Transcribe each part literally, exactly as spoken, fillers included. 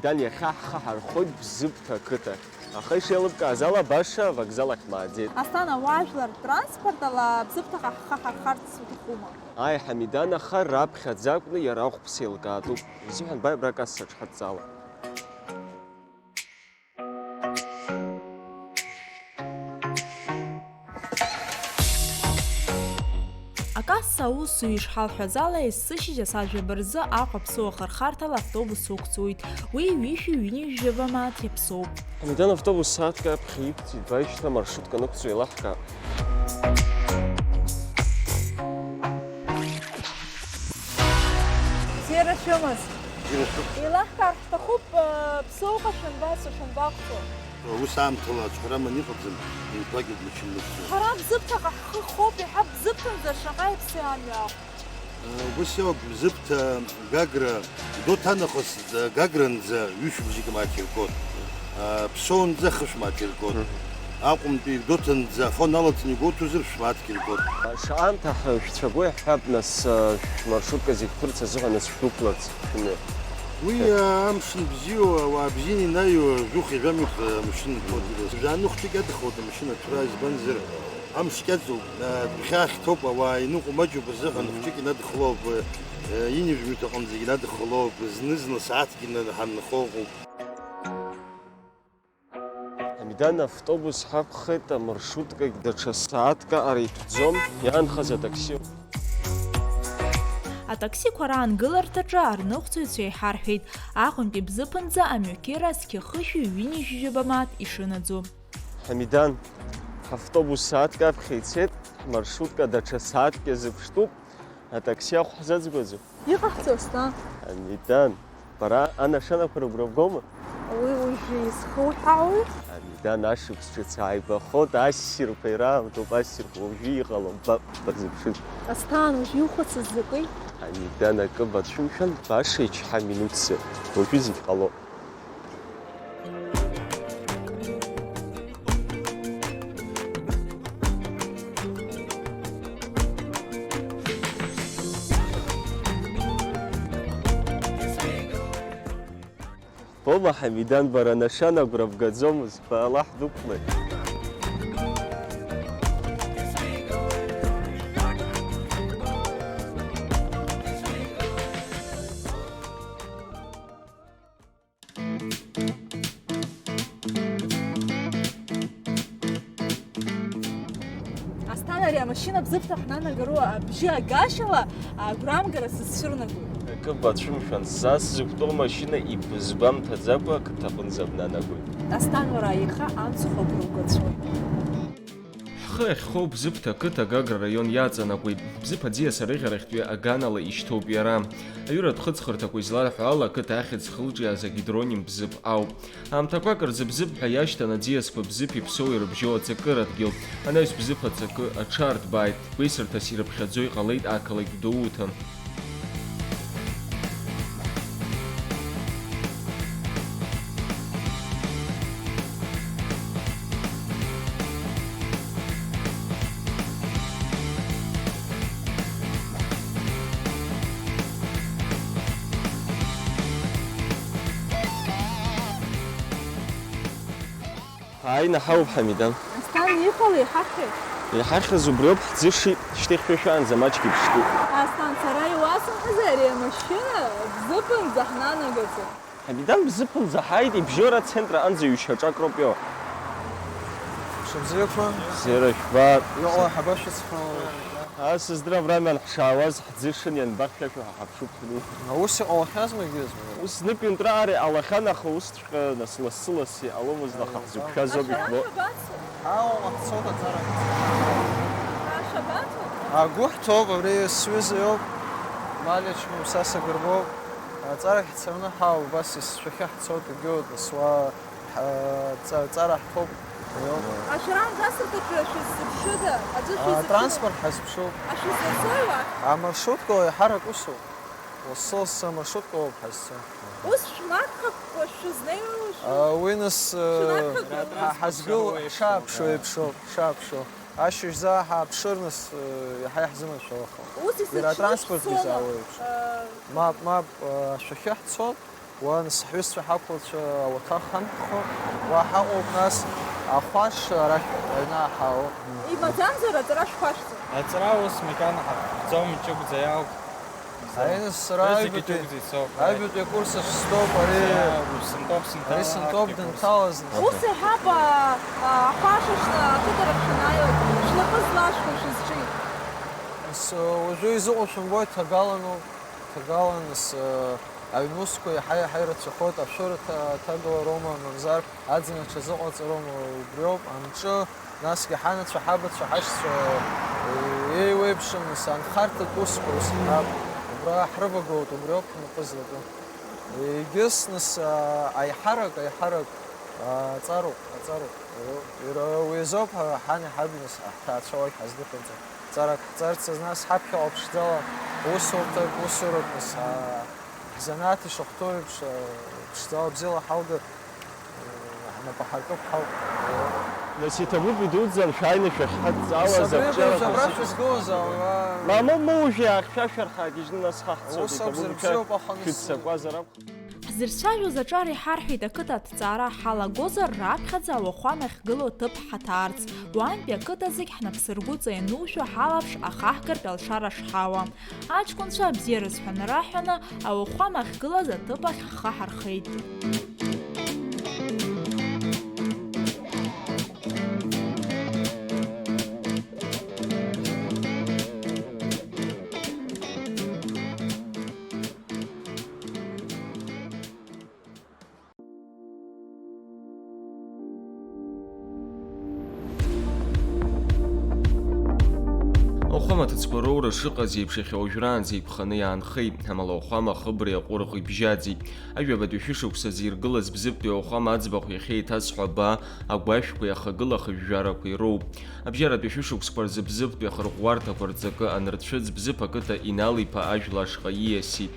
Дан, иахьа ҳхы ҳархоит Бзыԥҭа ақыҭахь. Аха ишеилыбкааз ала, баша авокзал ахь мааӡеит. Асҭана, уаажәлар, транспорт ала Бзыԥҭаҟа ҳхы ҳархарц уҭахума? Ааи, Ҳамидан, аха раԥхьаӡа акәны иара ахәԥса еилкаатәуп. Изыҳәан бааи абра акассаҿ ҳадҵаала. Акасса аусзуҩ ишҳалҳәаз ала, есышьыжь асааҭ жәаба рзы Аҟәа-Ԥсоу ахырхарҭала автобус ықәҵуеит. Уи ҩышәи ҩынҩажәи жәаба мааҭ иаԥсоуп. Ҳамидан, автобус сааҭк аԥхьа иқәҵит, бааишьҭа, маршрутка нықәҵуа еилаҳкаап. Бзиара шәымаз. Бзиара шәымаз. Еилаҳкаар ҳҭахуп, э, Ԥсоуҟа шәанбацо, шәанбаҟәҵо? Аус аамҭала аҿҳәара аман иҟаӡам, еиқәагьы дмыччан дықәҵоит. Ҳара Бзыԥҭаҟа ҳхы хоуп, еиҳа Бзыԥҭанӡа шаҟа иаԥсоу амҩа акәу. Э, убас иоуп, Бзыԥҭа, Гагра, Гәдоуҭа нахыс, э, Гагранӡа ҩышәыбжьык мааҭ иргоит. Э, Ԥсоунӡа хышә мааҭ иргоит. Мгм. Аҟәантәи Гәдоуҭанӡа афон алаҵаны игәоуҭозар, шә мааҭк иргоит. Шаҟа аамҭа ҳ-, шәцәагои ҳҳәап, нас, э, шәмаршрутка зегь ԥырц азыҳәан, нас, шәдәықәларц шәымҩа? Уи, э, амшын бзиоу, ауаа бзианы инаҩуа, жәохәи жәамҩахә, э, амашьына ҭоуп. Жәаа-нух ҿык иадыхлоит амашьына аҭра, избанзар, амш кьаҿуп, э, адәахьы ахьҭоуп, ауаа иныҟәо маҷуп азыҳәан, хәҷык инадыхлоуп, э, ҩынҩажәи жәаҩык аҟынӡагьы инадыхлоуп, зны-зынла сааҭк ҳанхо ыҟоуп. Ҳамидан, автобус ҳақәхеит, амаршруткагь даҽа сааҭк аҟара иҭәӡом, иаанхаз атаксиуп. Атаксиқәа раангыларҭаҿы арныҟәцаҩцәа иҳарҳәеит, Аҟәантәи Бзыԥынӡа амҩақьыра зқьы хышәи ҩынҩажәи жәаба мааҭ ишынаӡо. Ҳамидан, ҳавтобус сааҭк аԥхьа ицеит, ҳмаршрутка даҽа сааҭк иазыԥштәуп, атакси ахә ҳзаӡбаӡом. Иҟаҳҵоз, Асҭан? Ҳамидан, бара анашьанақәа рыгәра бгома? Уи уажәы изхуҳәаауеи? Ҳамидан, ашықәс ҿыц ааигәахоит, ассирқәа ираамҭоуп, ассирқәа уажәы иҟалом, ба, базыԥшын. Асҭан, уажә иухәыцыз закәи? Ҳамидан, акы бацәымшәан, баша ичҳа минуҭзар, уажәы зегь ҟалоит. Бома, Ҳамидан, бара нашан агәра бгаӡомызт, баала ҳдәықәлеит. Асҭан, ари амашьына Бзыԥҭа ҳнанагароу абжьы агашьала агәрамгара сызцәырнагоит. Акы бацәымшәан, са сзықәтәоу амашьына ибызгәамҭаӡакәа ақыҭаҟынӡа бнанагоит. Асҭан, уара аиха амцхә агәра угацәоуп. Ҳхы ахьхоу Бзыԥҭа ақыҭа Гагра араион иаҵанакуеит. Бзыԥ аӡиас арыӷьарахьтәи аганала ишьҭоуп иара. Аҩыратә хыҵхырҭақәа изларҳәо ала, ақыҭа ахьӡ хылҿиааз агидроним Бзыԥ ауп. Аамҭақәак рзы Бзыԥ ҳәа иашьҭан аӡиасқәа Бзыԥи Ԥсоуи ирыбжьоу аҵакыра дгьыл. Анаҩс Бзыԥ ацакы аҽарҭбааит. Гәеисырҭас ирыԥхьаӡо иҟалеит ақалақь Гәдоуҭа. Ааины ҳауп, Ҳамидан. Асҭан, иҟалеи, иҳахьи? Иҳахьыз убриоуп, ҳӡышеит, шьҭа ихьшәашәаанӡа маҷк иԥштәуп. Асҭан, сара иуасымҳәази ари амашьына Бзыԥынӡа ҳнанагаӡом? Ҳамидан, Бзыԥынӡа ҳааит, ибжьоура ацентр аҟынӡа ҩ-шьаҿак роуп иоу. Шыбзиақәа. Бзиара жәбап. Иҟоу ҳабашәыцхраауеи? Ас здраврамиан ҳшаауаз ҳӡышан ианбахьшәашәо ҳаҳаԥшуп хәыҷы. Ус иҟалахьазма егьызма? Ус знык ҩынтәра ара иҟалахьан, аха усҵәҟьа нас лассы-лассы иҟаломызт, аха ҳзықәшәаз ауп ишәбо. Ашәарах шабацо? Ҳаауама ҳцоит аҵарахь? Ашәа абаҭо? Агәы ҳҭоуп, абри сҩыза иоуп, Малиа Чмоу, са сагырбоуп. Аҵарахь ҳцараны ҳаауп, убас есшәахьы ҳцоит, егьиуеит, нас уа Ҳа-, ҵа-, ҵара ҳҭоуп. Ашәарах асырҭаҿы шәыззыԥшыда? Аӡәы шәизыԥшыда? Атранспорт ҳазԥшуп. Ашәызацои уахь? Амаршруткала еиҳарак усоуп. Лассы-лассы амаршруткала ауп ҳазцо. Ус шәнагхақәа шәызнеиуа шәы-, А, уи нас, э, шәнагхақәа ҳа-, ҳазгылоу ҳшааԥшуа еиԥшоуп, ҳшааԥшуа. Ашьыжь заа ҳааԥшыр, нас, э, иаҳа иаҳзыманшәалахоит. Ус исыԥшуп. Иара атранспортгьы шәцома? Заауа еиԥш. Э, Мап, мап, э, ашәахьы ҳцоит. Уа, нас, ҳҩызцәа, ҳақәлацәа ауаҭах ҳамхо, уа ҳаҟоуп, нас, ахәаш арахь аҩны ҳаауа. Имаӡамзар аҵара шәхәашәҵа? Аҵара ус макьана ҳаԥхӡом, иҷыгәӡа иаауп. Аиныс, сара аҩбатәи, аҩбатәи акурс ахь стәоуп, ари, ари сынтәоуп, сынтәоуп дынҭалаз. Ус иҳәап, а, а, ахәашаҿы ақыҭарахь шәанааилак, шәнапы злашәҳәо шәызҿи? Нас, уажәы изыҟоу шәымбои, ҭагаланоуп, ҭагалан, нас, аҩнусқәа иаҳа-иаҳа ирацәахоит, ашәыра ҭа-, ҭагылароума, мамзар аӡын аҽазыҟаҵароума, убриоуп, амҿы. Насгьы ҳанацәа, ҳабацәа, ҳашьцәа, е-, еиуеиԥшым, нас, анхарҭатә усқәа ус иҳәап. Убра ҳрывагылоит, убриоуп ҳнапы злаку. Егьыс, нас, а, аиҳарак, аиҳарак, а, аҵароуп, аҵароуп. Иара уи азоуп ҳа-, ҳани ҳаби, нас, ҳҭаацәа уагь ҳаздәықәырҵо. Ҵарак ҳҵарц азы, нас, ҳаԥхьаҟа ԥшӡала усурҭак, усурак, нас, а, ҳзанааҭ ишахәҭоу еиԥш, а, ԥшӡала бзиала ҳалгар, Ҳнапы ҳаркып ҳауп. Нас иҭабуп, идуӡӡан, шәааины шәахьҳадҵаалаз. Абри абжьара абра шәызгылаз, ауаа. Мамоу, ма уажәы иаахьшәашәар ҳагьежьны нас ҳахьцоит, ус акәзар, иҭабуп, бзиоуп, аха нас шәыццакуазар акәхап. Ҳзырцәажәоз аҿар иҳарҳәеит, ақыҭа аҭҵаара ҳалагозар, раԥхьаӡа ауахәама ахьгылоу аҭыԥ ҳаҭаарц. Уаантәи ақыҭа зегь ҳнапсыргәыҵа ианушәо ҳалаԥш ахаҳгартә алшара шҳауа. Аҷкәынцәа абзиараз ҳәа нараҳәаны, ауахәама ахьгылаз аҭыԥ ахь ҳхы ҳархеит. Ауахәама аҭыӡқәа роура шыҟаз еиԥш, иахьа уажәраанӡа иԥханы иаанхеит. Амала ауахәама ахыбреи аҟәырӷи бжьаӡит. Ажәабатәи шәышықәсазы иргылаз Бзыԥтәи ауахәама аӡбахә иахьа еиҭазҳәо абаа агәашәқәеи ахагыла ахыжәжәарақәеи роуп. Абжьаратәи шәышықәсқәа рзы Бзыԥтәи ахырӷәӷәарҭақәа рҵакы анырцәыӡ, Бзыԥ ақыҭа Инал-иԥа ажәла ашҟа ииасит.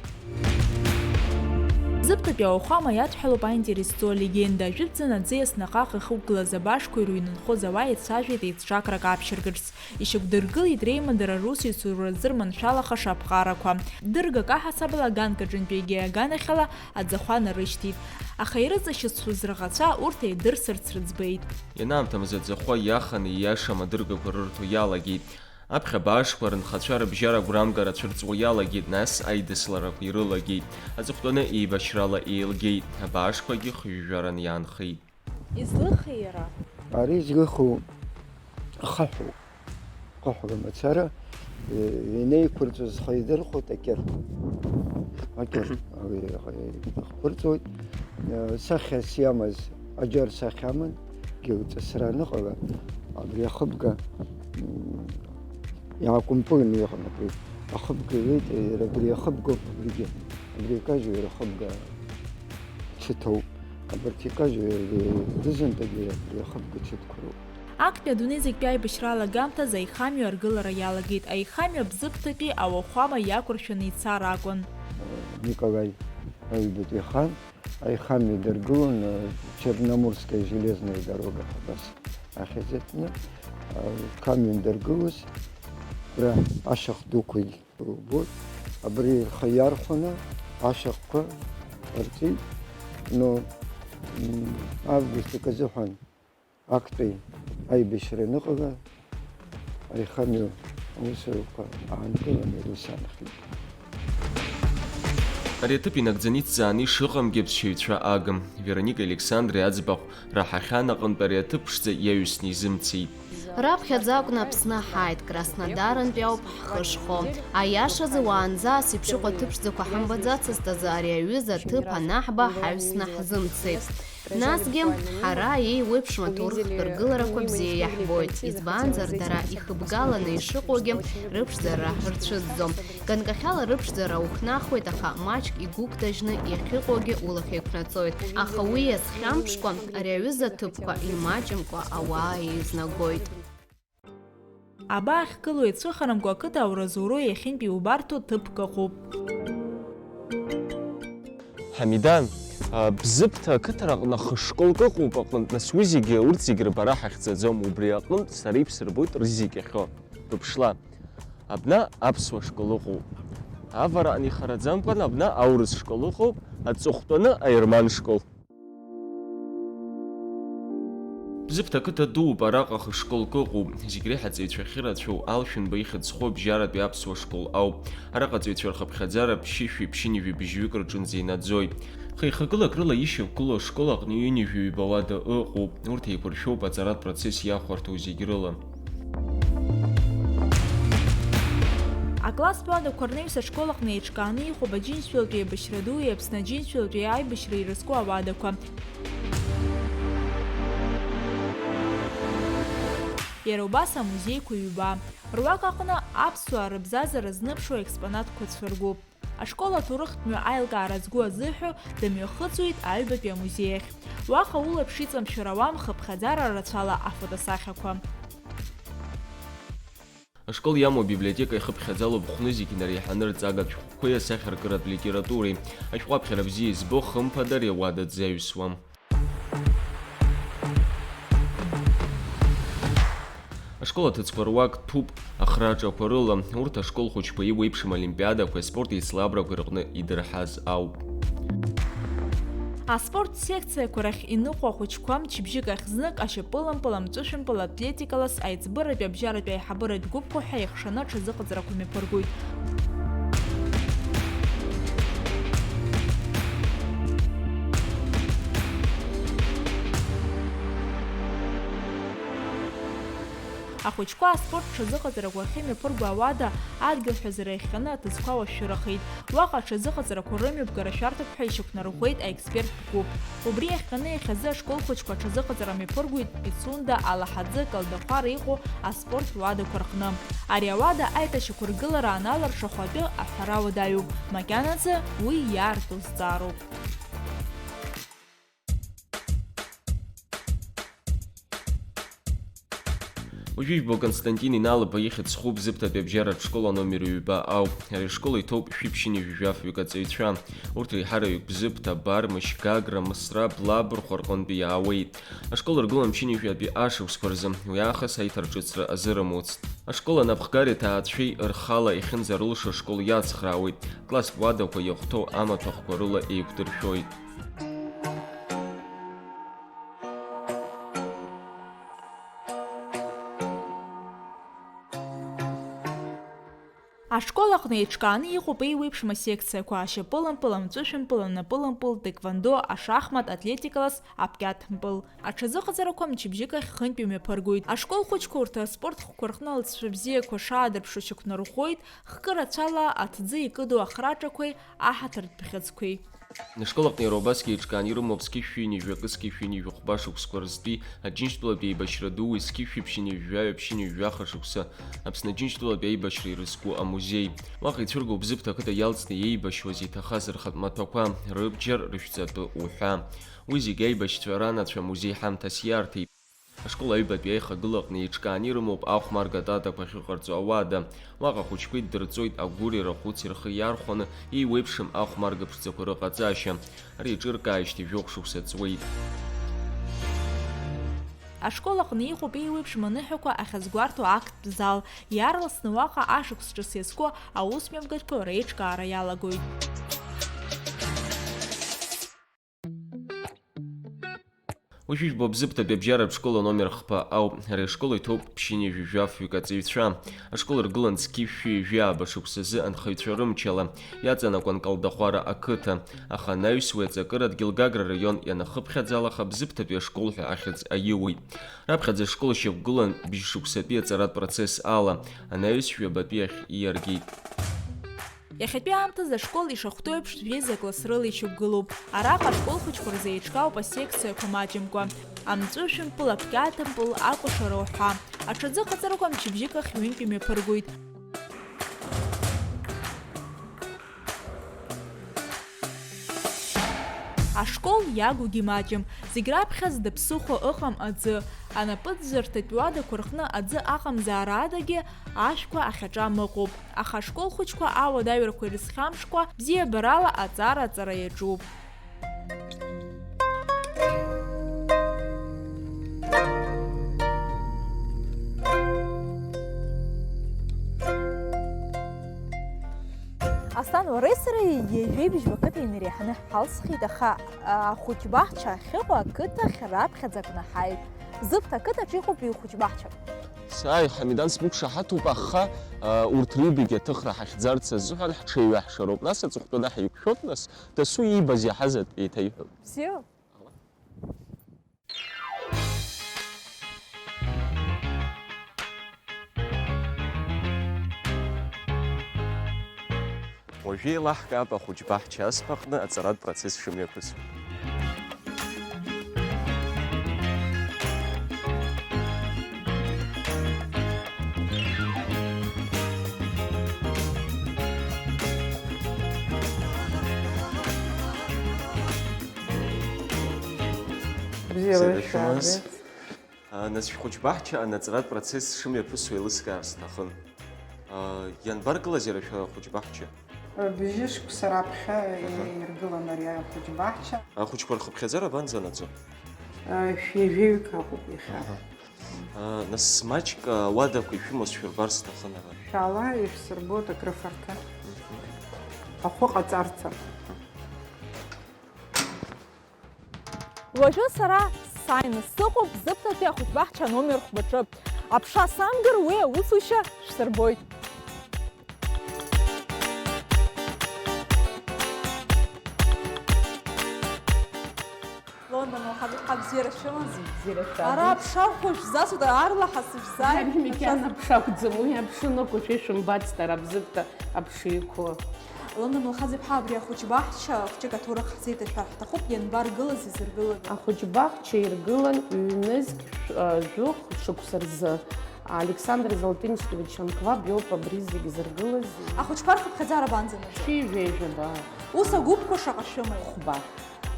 Зыԥҭатәи ауахәама иадҳәалоуп аинтересҵо алегенда, ажәытәӡан аӡиас наҟ-ааҟ ихықәгылаз абаашқәа ирыҩнанхоз ауаа еицәажәеит еицҿакрак аԥшьыргаҿ. Ишьақәдыргылеит реимадара русеицура зырманшәалахаша аԥҟарақәа. Дыргак аҳасабала аганк аҿынтәи егьи аганахьала аӡахәа нарышьҭит. Аха ирыҵашьыцуаз рӷацәа урҭ еидырсырц рыӡбеит. Ианаамҭамыз аӡахәа иаханы ииашам адыргақәа рырҭо иалагеит. Аԥхьа абаашқәа рынхацәа рыбжьара агәрамгара цәырҵуа иалагеит, нас аидысларақәа ирылагеит. Аҵыхәтәаны еибашьрала еилгеит, абаашқәагьы хыжәжәаран иаанхеит. Излыхи иара? Ари злыху ахаҳәоуп. Ахаҳәра мацара, е, инеиқәырҵоз зхы идырхәоит акьыр. Акьыр, уи ихырҵоит. Е, сахьас иамаз, аџьар сахьа аман, гьы лҵысра аныҟала, абри ахыбга, м, иаакәымпылны иҟан абри. Ахыбга иуеит, иара абри ахыбгоуп абригьы. Абри икажьу иара ахыбга цыҭоуп. Абарҭ икажьу иара рызынтәагьы абри ахыбга цыҭқәа роуп. Актәи адунеи зегьтәи аибашьра алагамҭазы аихамҩа аргылара иалагеит. Аихамҩа Бзыԥҭатәи ауахәама иақәыршәаны ицар акәын. Николаи аҩбатәи ахан аихамҩа дыргылон, Черноморская железная дорога ҳәа абас ахьӡатәны, камион дыргылоз, ра ашьаҟ дуқәа убоит, абри рхы иархәаны ашьаҟқәа рҵеит, но, м, август акы азыҳәан актәи аибашьра аныҟала, аихамҩа аусурақәа аанкыланы ирусаанхеит. Ари аҭыԥ инагӡаны иҭҵааны ишыҟамгьы аԥсшьаҩцәа агым. Вероника Александри аӡбахә раҳахьан аҟынтә ари аҭыԥ ԥшӡа иаҩсны изымцеит. Раԥхьаӡа акәны Аԥсны ҳааит, Краснодарантәи ауп ҳхы шхо. Аиашазы, уаанӡа ас еиԥш иҟоу аҭыԥ ԥшӡақәа ҳамбаӡацызт азы, ари аҩыза аҭыԥ анаҳба ҳаҩсны ҳзымцеит. Насгьы, ҳара еиуеиԥшым аҭоурыхтә ргыларақәа бзиа иаҳбоит, избанзар, дара ихыбгаланы ишыҟоугьы рыԥшӡара рцәыӡӡом. Ганкахьала рыԥшӡара ухнахуеит, аха маҷк игәыгәҭажьны иахьыҟоугьы улахь еиқәнаҵоит. Аха уи иазхьамԥшкәа, ари аҩыза аҭыԥқәа имаҷымкәа ауаа еизнагоит. Абаа ахьгылоу еицәыхарамкәа ақыҭа ауразоуроу иахьынтәи иубарҭоу ҭыԥк ыҟоуп. Ҳамидан, а, Бзыԥҭа ақыҭараҟны ахышколк ыҟоуп аҟынтә, нас уи зегьы, урҭ зегьы рбара ҳахьӡаӡом, убри аҟынтә сара ибсырбоит рызегь ахьо. Быԥшла, абна аԥсуа школ ыҟоуп. Авараҟны ихараӡамкәан абна аурыс школ ыҟоуп, аҵыхәтәаны аерман школ. Бзыԥҭа қыҭа дууп, араҟа хышколк ыҟоуп. Зегь реиҳа аҵаҩцәа ахьырацәоу Алшәынба ихьӡ зху абжьаратәи аԥсуа школ ауп. Араҟа аҵаҩцәа рхыԥхьаӡара ԥшьышәи ԥшьынҩажәи быжьҩык рҿынӡа инаӡоит. Хеихагылак рыла ишьақәгылоу ашкол аҟны ҩынҩажәи ҩба уада ыҟоуп. Урҭ еиқәыршәоуп аҵаратә процесс иахәарҭоу зегь рыла. Акласстә уадақәа рнаҩс ашкол аҟны еиҿкааны иҟоуп Аџьынџьтәылатәи аибашьра дуи Аԥсны Аџьынџьтәылатәи аибашьра ирызку ауадақәа. Иара убас амузеиқәа ҩба. Руак аҟны аԥсуаа рыбзазара зныԥшуа експонатқәа цәыргуп. Ашкол аҭоурыхтә мҩа аилкаара згәы азыҳәо дымҩахыҵуеит аҩбатәи амузеи ахь. Уаҟа улаԥш иҵамшәар ауам хыԥхьаӡара рацәала афотосахьақәа. Ашкол иамоу абиблиотека ихыԥхьаӡалоуп хәны зегь инареиҳаны рҵагатә шәҟәқәеи асахьаркыратә литературеи. Ашәҟәы аԥхьара бзиа избо, хымԥада, ари ауада дзаҩсуам. Ашкол аҭыӡқәа руак ҭәуп ахраҿақәа рыла. Урҭ ашкол хәыҷқәа еиуеиԥшым олимпиадақәеи аспорт еицлабрақәеи рҟны идырҳаз ауп. Аспорт секциақәа рахь иныҟәо ахәыҷқәа мчыбжьык ахь знык ашьапылампыл, амҵәышәымпыл, атлетикалас, аиҵбыратәи абжьаратәи аиҳабыратә гәыԥқәа ҳәа еихшаны аҽазыҟаҵарақәа мҩаԥыргоит. Ахәыҷқәа аспорт ҽазыҟаҵарақәа ахьымҩаԥырго ауада адгьыл ҳәазара иахҟьаны аҭыӡқәа уашәшәырахеит. Уаҟа аҽазыҟаҵарақәа рымҩаԥгара шәарҭоуп ҳәа ишьақәнарӷәӷәеит аексперттә гәыԥ. Убри иахҟьаны иахьазы ашкол хәыҷқәа аҽазыҟаҵара мҩаԥыргоит Пицунда, Алаҳаӡы, Калдахәара иҟоу аспорт уадақәа рҟны. Ари ауада аиҭашьақәыргылара аналаршахо атәы аҳәара уадаҩуп, макьаназы уи иаарту зҵаароуп. Уажәыжәбо Константин Иналаба ихьӡ зху Бзыԥҭатәи абжьаратә школ аномер ҩба ауп. Ари ашкол иҭоуп шәи ԥшьынҩажәи жәафҩык аҵаҩцәа. Урҭ реиҳараҩык Бзыԥҭа, Бармышь, Гагра, Мысра, Блабырхәа рҟынтәи иаауеит. Ашкол ргылан ԥшьынҩажәатәи ашықәсқәа рзы, уи аахыс аиҭарҿыцра азырымуцт. Ашкол анапхгареи аҭаацәеи рхала иахьынӡарылшо ашкол иацхраауеит, класстә уадақәа иахәҭоу амаҭәахәқәа рыла еиқәдыршәоит. Ашкол аҟны еиҿкааны иҟоуп еиуеиԥшым асекциақәа, ашьапылампыл, амҵәышәымпыл, анапылампыл, теквондо, ашахмат, атлетикалас, апкьаҭмпыл. Аҽазыҟаҵарақәа мчыбжьык ахь хынтә имҩаԥыргоит. Ашкол хәыҷқәа урҭ аспорт хкқәа рҟны алҵшәа бзиақәа шаадырԥшуа шьақәнарӷәӷәоит, хкы рацәала аҭӡы икыду ахраҿақәеи аҳаҭыртә бӷьыцқәеи. Ашкол аҟны иара убасгьы еиҿкааны ирымоуп зқьышәи ҩынҩажәи акы, зқьышәи ҩынҩажәи хәба шықәсқәа рзтәи Аџьынџьтәылатәи еибашьра дуи, зқьышәи ԥшьынҩажәи жәаҩа, ԥшьынҩажәи жәаха шықәса Аԥсны Аџьынџьтәылатәи аибашьра ирызку амузеи. Уаҟа ицәыргоуп Бзыԥҭа ақыҭа иалҵны иеибашьуаз иҭахаз рхатә маҭәақәа, рыбџьар, рышәҵатәы уҳәа. Уи зегьы аибашьцәа ранацәа амузеи ҳамҭас иарҭеит. Ашкол аҩбатәи аихагыла аҟны еиҿкааны ирымоуп ахәмарга татақәа ахьыҟарҵо ауада. Уаҟа ахәыҷқәа иддырҵоит агәыри рахәыци рхы иархәаны еиуеиԥшым ахәмарга ԥшӡақәа рыҟаҵашьа. Ари еиҿыркааижьҭеи жәохә шықәса ҵуеит. Ашкол аҟны иҟоуп еиуеиԥшым аныҳәақәа ахьазгәарҭо актәтә зал. Иаарласны уаҟа ашықәс ҿыц иазку аусмҩаԥгатәқәа реиҿкаара иалагоит. Уажәыжәбо Бзыԥҭатәи абжьаратә школ аномер хԥа ауп. Ари ашкол иҭоуп ԥшьынҩажәи жәафҩык аҵаҩцәа. Ашкол ргылан зқьышәи жәаба шықәсазы анхаҩцәа рымчала. Иаҵанакуан Калдахәара ақыҭа, аха анаҩс уи аҵакыра адгьыл Гагра араион ианахыԥхьаӡалаха Бзыԥҭатәи ашкол ҳәа ахьӡ аиуит. Раԥхьаӡа ашкол шьақәгылан бжьшықәсатәи аҵаратә процесс ала, анаҩс жәабатәи ахь ииаргеит. Иахьатәи аамҭазы ашкол ишахәҭоу еиԥш жәеиза класс рыла ишьақәгылоуп. Араҟа ашкол хәыҷқәа рзы еиҿкаауп асекциақәа маҷымкәа, амҵәышәымпыл, апкьаҭымпыл, акәашара уҳәа. Аҽазыҟаҵарақәа мчыбжьык ахь ҩынтә имҩаԥыргоит. Ашкол иагугьы маҷым, зегь раԥхьа зда ԥсыхәа ыҟам аӡы. Анапыӡәӡәарҭатә уадақәа рҟны аӡы аҟамзаара адагьы ашәқәа ахьаҿам ыҟоуп. Аха ашкол хәыҷқәа ауадаҩрақәа ирызхьамԥшкәа, бзиабарала аҵара аҵара иаҿуп. Сан, уареи сареи ҩажәеи быжьба қыҭа инареиҳаны ҳалсхит, аха, а, ахәыҷбаҳча ахьыҟоу ақыҭахь раԥхьаӡа акы наҳаит. Зыԥҭа ақыҭаҿ иҟоуп ҩ-хәыҷбаҳчак. Сааи, Ҳамидан, смықәшаҳаҭуп, аха, а, урҭ рҩбагьы аҭыхра ҳахьӡарц азыҳәан ҳҽеиҩаҳшароуп. Нас аҵыхәтәаны ҳаиқәшәоит, нас дасу иибаз иаҳаз атәы еиҭаиҳәап. Бзиоуп. Уажәы еилаҳкаап ахәыҷбаҳча азқәа аҟны аҵаратә процесс шымҩаԥысуа. Бзиа, бзиа шәаабеит. А, нас шәхәыҷбаҳча анаҵратә процесс шымҩаԥысуа еилыскаар сҭахын. А, ианбаргылазеи ара шәа хәыҷбаҳча? Бжьышықәса раԥхьа, аҳа, иргылан ари ахәыҷбаҳча. Ахәыҷқәа рхыԥхьаӡара абанӡанаӡо? Шәи жәаҩык акәуп иахьа. Аҳа. А, нас маҷк, а, ауадақәа ишәымоу шәырбар сҭахын ара. Шәаала, ишәсырбоит акрыфарҭа. Мгм. Ахәы ҟаҵарц. Уажәы сара сааины сыҟоуп Зыԥҭатәи ахәыҷбаҳча номер хәбаҿы. Аԥша самгар, уи аусушьа шәсырбоит. Лондон, уаха бзиара шәымаз? Бзиара шәымаз. Ара аԥша ӷәӷәа шәзацута, арлаҳа сышәзааит. Ҳаргьы макьана аԥша акәӡам, уи аԥшын акәу шәа ишәымбацт, ара Бзыԥҭа аԥша иқәу. Лондон Лхаӡ-иԥҳа, абри ахәыҷбаҳча хәҷык аҭоурых ҳзеиҭашәар ҳҭахуп, ианбаргылаз, изыргылада? Ахәыҷбаҳча иргылан ҩнызқь шә-, а, жәохә шықәса рзы. Александр Золотынскевич Анқлаб иоуп абри зегь зыргылаз. Ахәыҷқәа рхыԥхьаӡара абанӡанаго? Шәи жәеижәаба. Ус агәыԥқәа шаҟа шәымоу? Хәба.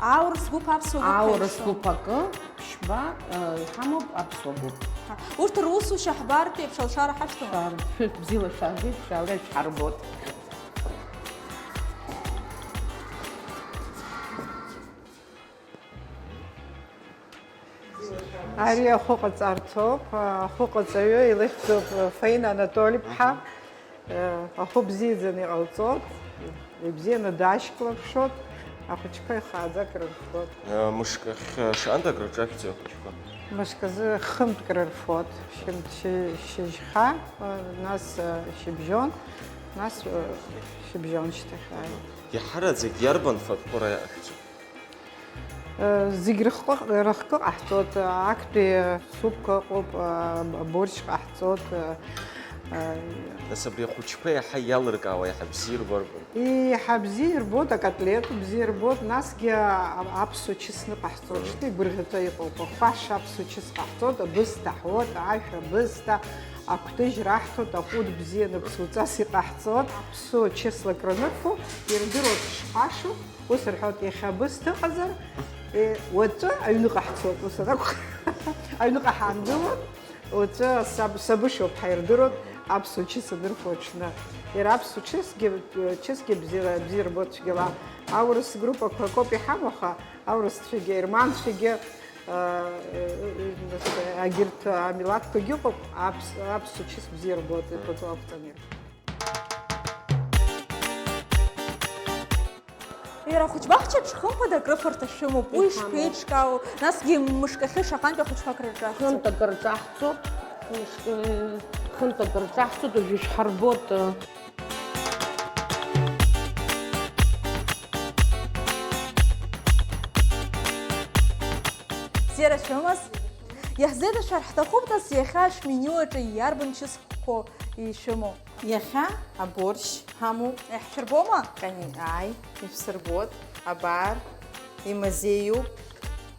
Аурыс гәыԥ, аԥсуа гәыԥ ҳәа ишәымоу? Аурыс гәыԥ акы, ԥшьба, э, иҳамоуп аԥсуа гәыԥ. Урҭ русушьа ҳбартә еиԥш алшара ҳашәҭома? Шәар-, шәы-, бзиала шәаабеит, шәаала, ишәҳарбоит. Ари ахәы ҟаҵарҭоуп, ахәы ҟаҵаҩы илыхьӡуп Фаина Анатоли-ԥҳа. Ахәы бзиаӡаны иҟалҵоит, ибзианы дашьклаԥшуеит, ахәыҷқәа ихааӡа акрырфоит. Мышк ахь шаҟантә акрырҿашәҵои ахәыҷқәа? Мышк азы хынтә крырфоит, шьым-, шьы-, шьыжьхьа, нас шьыбжьон, нас шьыбжьон шьҭахьҟа. Иаҳараӡак иарбан фатәқәа раиаҟашәҵо? Зегь рыхкы, рыхкы ҟаҳҵоит, актәи супка ыҟоуп, аборч ҟаҳҵоит. Нас абри ахәыҷқәа иаҳа иалыркаауа, иаҳа бзиа ирбо арбан? Иаҳа бзиа ирбоит акотлет, бзиа ирбоит, насгьы аԥсуа чысны ҟаҳҵоит, шьҭа игәырӷьаҵәа иҟоуп, ахәаш аԥсуа чыс ҟаҳҵоит, абысҭа ҳуеит, ашә абысҭа, акәтыжь раҳҭоит, аҟәыд бзианы ԥсуҵас иҟаҳҵоит, аԥсуа чысла акранырфо, ирдыруеит шхәашу. Ус рҳәоит, иахьа абысҭа ыҟазар, е, уаҵәы аҩныҟа ҳцоит, ус анакәха. Аҩныҟа ҳаангылоит, уаҵәы саб-, сабышоуп ҳаирдыруеит, аԥсуа чыс анырфо аҽны. Иара аԥсуа чысгьы, чысгьы бзиара, бзиа рбоит цәгьала. Аурыс группақәа акоуп иҳамоу, аха аурысцәагьы, аерманцәагьы, а, агьырҭ амилаҭқәагьы ыҟоуп, аԥс-, аԥсуа чыс бзиа рбоит, ипату ақәҵаны ирфо. Иара ахәыҷбаҳчаҿ хымԥада акрыфарҭа шәымоуп, уи ишԥеиҿкаау, насгьы мышкахьы шаҟантә ахәыҷқәа акрырҿаҳҵо? Хынтә акрырҿаҳҵоит, мышк-, хынтә акрырҿаҳҵоит, уажәы ишәҳарбоит. Бзиара шәымаз? Иаҳзеиҭашәар ҳҭахуп, нас, иахьа ашәменю аҿы иарбан чысхқәоу ишәымоу? Иахьа аборш ҳамоуп. Иаҳшәырбома? Кани-, ааи, ишәсырбот. Абар, имазеиуп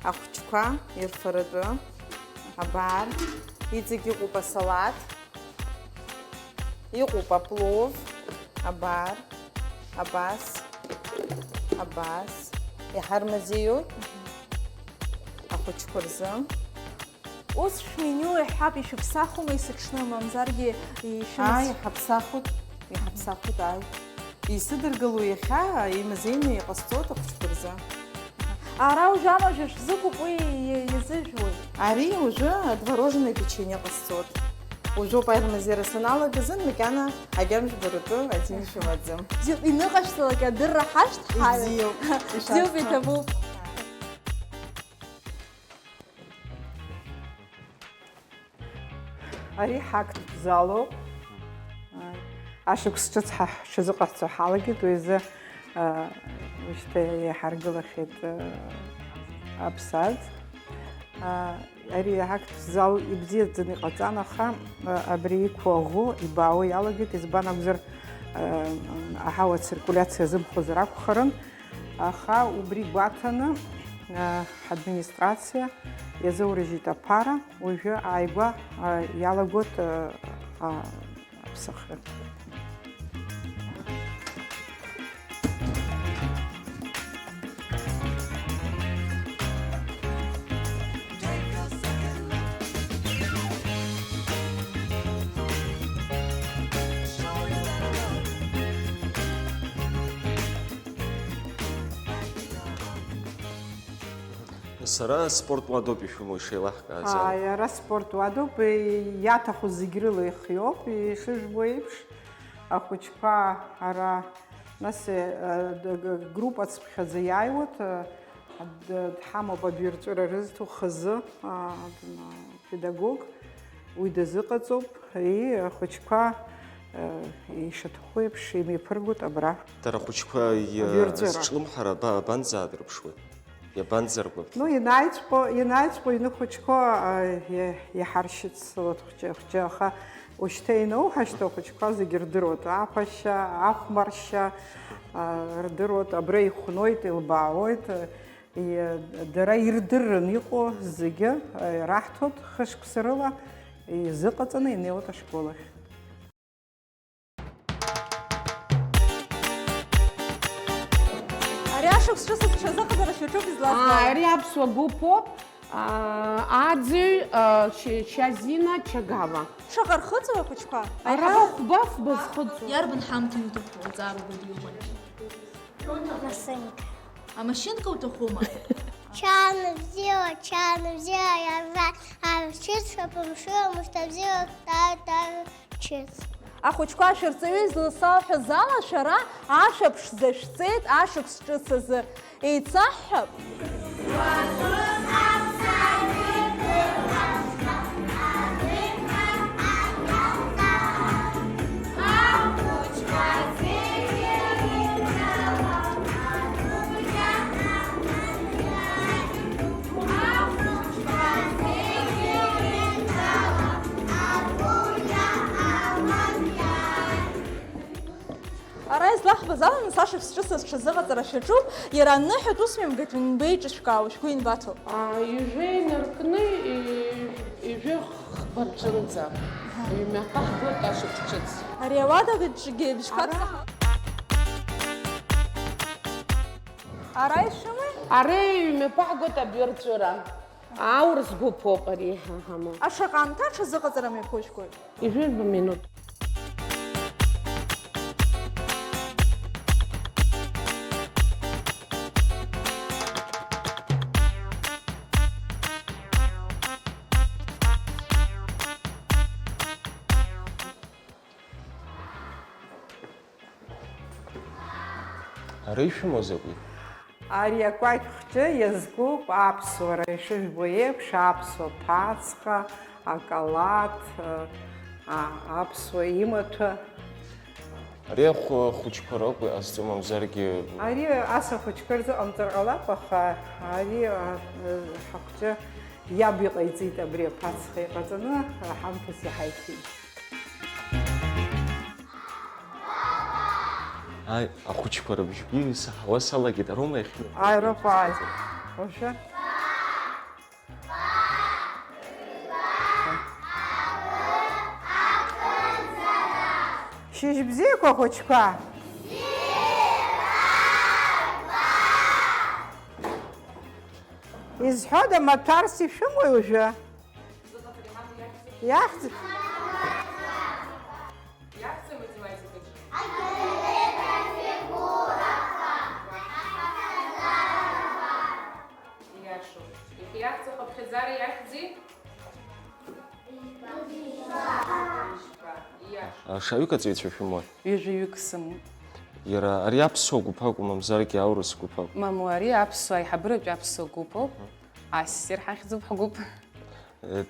ахәыҷқәа ирфаратәы. Абар, иҵегь иҟоуп асалаҭ, иҟоуп аплов. Абар, абас, абас. Иаҳа ирмазеиуп ахәыҷқәа рзы. Ус шәменю иаҳҳәап, ишәыԥсахума есыҽны, мамзаргьы ишәымаз? Ааи, иҳаԥсахуеит, иҳаԥсахуеит, ааи. Исыдыргыло иахьа имазеины иҟасҵоит ахәыҷқәа рзы. Ара уажәы амажәа шәзықәуп, уи иа-, иазыжәуеи? Ари уажәы отвороженное печенье ҟасҵоит. Уажәоуп аилмазеира саналага азын макьана агьама жәбаратәы аӡәгьы шәымаӡам. Бзиоуп, иныҟашәҵалак адырра ҳашьҭҳарым. Ибзиоуп, бзиоуп, ишәасҳәап. Иҭабуп. Ари ҳактә залоуп. Ашықәс ҿыц ҳа ҳҽазыҟаҳҵо ҳалагеит, уи азы, а, уажәшьҭа иҳаргылахьеит, а, аԥсаӡ. А, ари актә зал ибзиаӡаны иҟаҵан, аха, а, абри иқәу аӷәы ибаауа иалагеит, избан акәзар, а, аҳауа циркулиациа азымхозар акәхарын, аха убри гәаҭаны, а, ҳадминистрациа иазоурыжьит аԥара, уажәы ааигәа, а, иалагоит, а, а, аԥсахра. Сара спорт уадоуп ишәымоу ишеилаҳкааз ала. Ааи, ара спорт уадоуп, иаҭаху зегь рыла ихиоуп, ишыжәбо еиԥш, ахәыҷқәа ара, нас, э, д-, г-, группа цыԥхьаӡа иааиуеит, э, д-, дҳамоуп адәирҵәыра рызҭо хазы, а, д-, педагог, уи дазыҟаҵоуп, и, ахәыҷқәа, э, ишаҭаху еиԥш имҩаԥыргоит абра. Дара ахәыҷқәа, и, адәирҵәыра. Зҿлымҳара аба-, абанӡаадырԥшуеи? Иабанӡаргәаԥхеи? Ну, инаиҵәҟьо, инаиҵәҟьо иныхәыҷқәо, а, иа-, иаҳаршьыцлоит хәҷы-, хәҷы, аха ушьҭа иноуҳашьҭоу ахәыҷқәа зегьы рдыруеит. Аԥашьа, ахәмаршьа, а, рдыруеит, абра ихәноит, илбаауеит, а, и-, дара ирдыррын иҟоу зегьы, а, раҳҭоит хышықәса рыла изыҟаҵаны инеиуеит ашкол ахь. Ари ашықәс ҿыц аҽазыҟаҵара шәаҿуп излазбо. Аа, ари аԥсуа гәыԥуп. Аа, аӡыҩ, аа, Ч-, Чазина Чагава. Шаҟа рхыҵуеи ахәыҷқәа? Ара аиҳабы хәба-фба зхыҵуа. Иарбан ҳамҭа иуҭаху, лҵаарагәыдҩ иҟоу? Машинка. Амашьынка уҭахума? Чана бзиа, чана бзиа, иара, аршьыцәа бымшира, мышьҭа бзиа, та, та, Чыц. Ахәыҷқәа, шәырҵаҩы изласалҳәаз ала, шәара ашәа ԥшӡа шәҵеит ашықәс ҿыц азы. Еицаҳҳәап. Ара излаҳбаз ала, нас ашықәс ҿыц аҽазыҟаҵара шәаҿуп, иара аныҳәатә усмҩаԥгатә ҩнбеиҿышәкаауа шәгәы ианбаҭоу? А, ижәы инаркны, и-, ижәы хба рҿынӡа. Ҩмҩаԥаҳгоит ашықәс ҿыц. Ари ауадаҿгьы бжьқәак саҳауп. Ара ишәымои? Ара иҩмҩаԥаҳгоит адәырҵәыра. Аурыс гәыԥ ауп ари иҳамоу. Ашаҟа аамҭа аҽазыҟаҵара мҩаԥыжәгоит. Ижәытәтәи минуҭ. Ара ишәымоу закәи? Ари акәакь хәҷы иазкуп аԥсуара, ишыжәбо еиԥш, аԥсуа ԥацха, акалаҭ, а, аԥсуа имаҭәа. Ари ахә-, ахәыҷқәа роуп иҟазҵо, мамзаргьы. Ари ас ахәыҷқәа рзыҟамҵар ҟалап, аха ари, а, ҳахәҷы иаб иҟаиҵеит абри аԥацха иҟаҵаны, ҳамҭас иҳаиҭеит. Аи, ахәыҷқәа рыбжьгьы саҳауа салагеит, ароума иахьыҟоу? Аи, роуп, ааи. Уажәы? Шьыжь бзиақәа, ахәыҷқәа! Изҳәода, маҭәарс ишәымои уажәы? Иаҳӡ-, Иашоуп. Иахьа иаҳӡахо аԥхьаӡара иахьӡи? Шаҩык аҵаҩцәа шәымои? Ҩажәаҩык сымоуп. Иара ари аԥсуа гәыԥ акәу, мамзаргьы аурыс гәыԥ акәу? Мамоу, ари аԥсуа, аиҳабыратәи аԥсуа гәыԥ ауп. Ассир ҳахьӡуп ҳгәыԥ.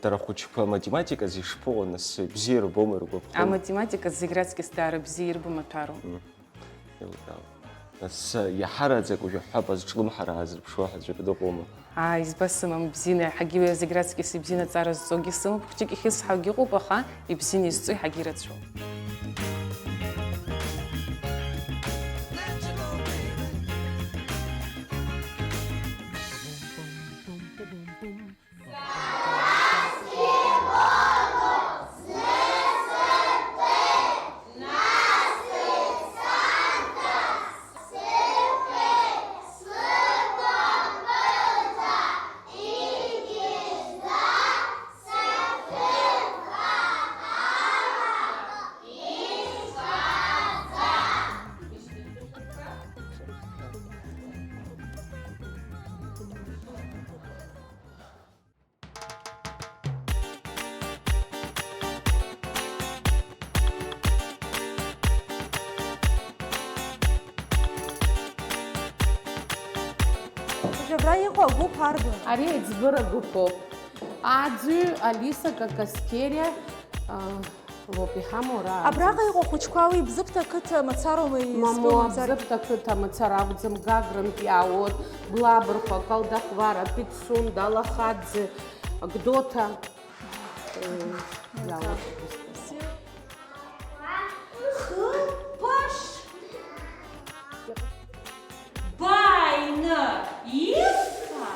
Дара ахәыҷқәа аматематиказы ишԥаҟоу, нас, ибзиа ирбома ргәаԥхо? Аматематика зегь раҵкыс даара бзиа ирбо маҭәароуп. Мм. Еилкаауп. Нас, иаҳараӡак уажә ҳҳәап, азҿлымҳара аазырԥшуа ҳәа аӡәыр дыҟоума? Ааи, избасымам, ибзианы, иаҳагьы уи зегь раҵкыс ибзианы аҵара зҵогьы сымоуп, хәыҷык ихьысҳаугьы ыҟоуп, аха ибзианы изҵо иаҳагьы ирацәоуп. Абра иҟоу агәыԥ арбану? Ари аиҵбыра гәыԥуп. Аӡҩы Алиса Какаскериа, а, лоуп иҳамоу ара. Абраҟа иҟоу ахәыҷқәа уи Бзыԥҭа ақыҭа мацароума? Мамоу, избо мацар-, Бзыԥҭа ақыҭа мацара акәӡам, Гагрантәи иаауеит, Блабырхәа, Калдахәара, Пицунда, Алахаӡе, Гәдоуҭа, э, иаауеит. Хыԥаш! Баины исҭа?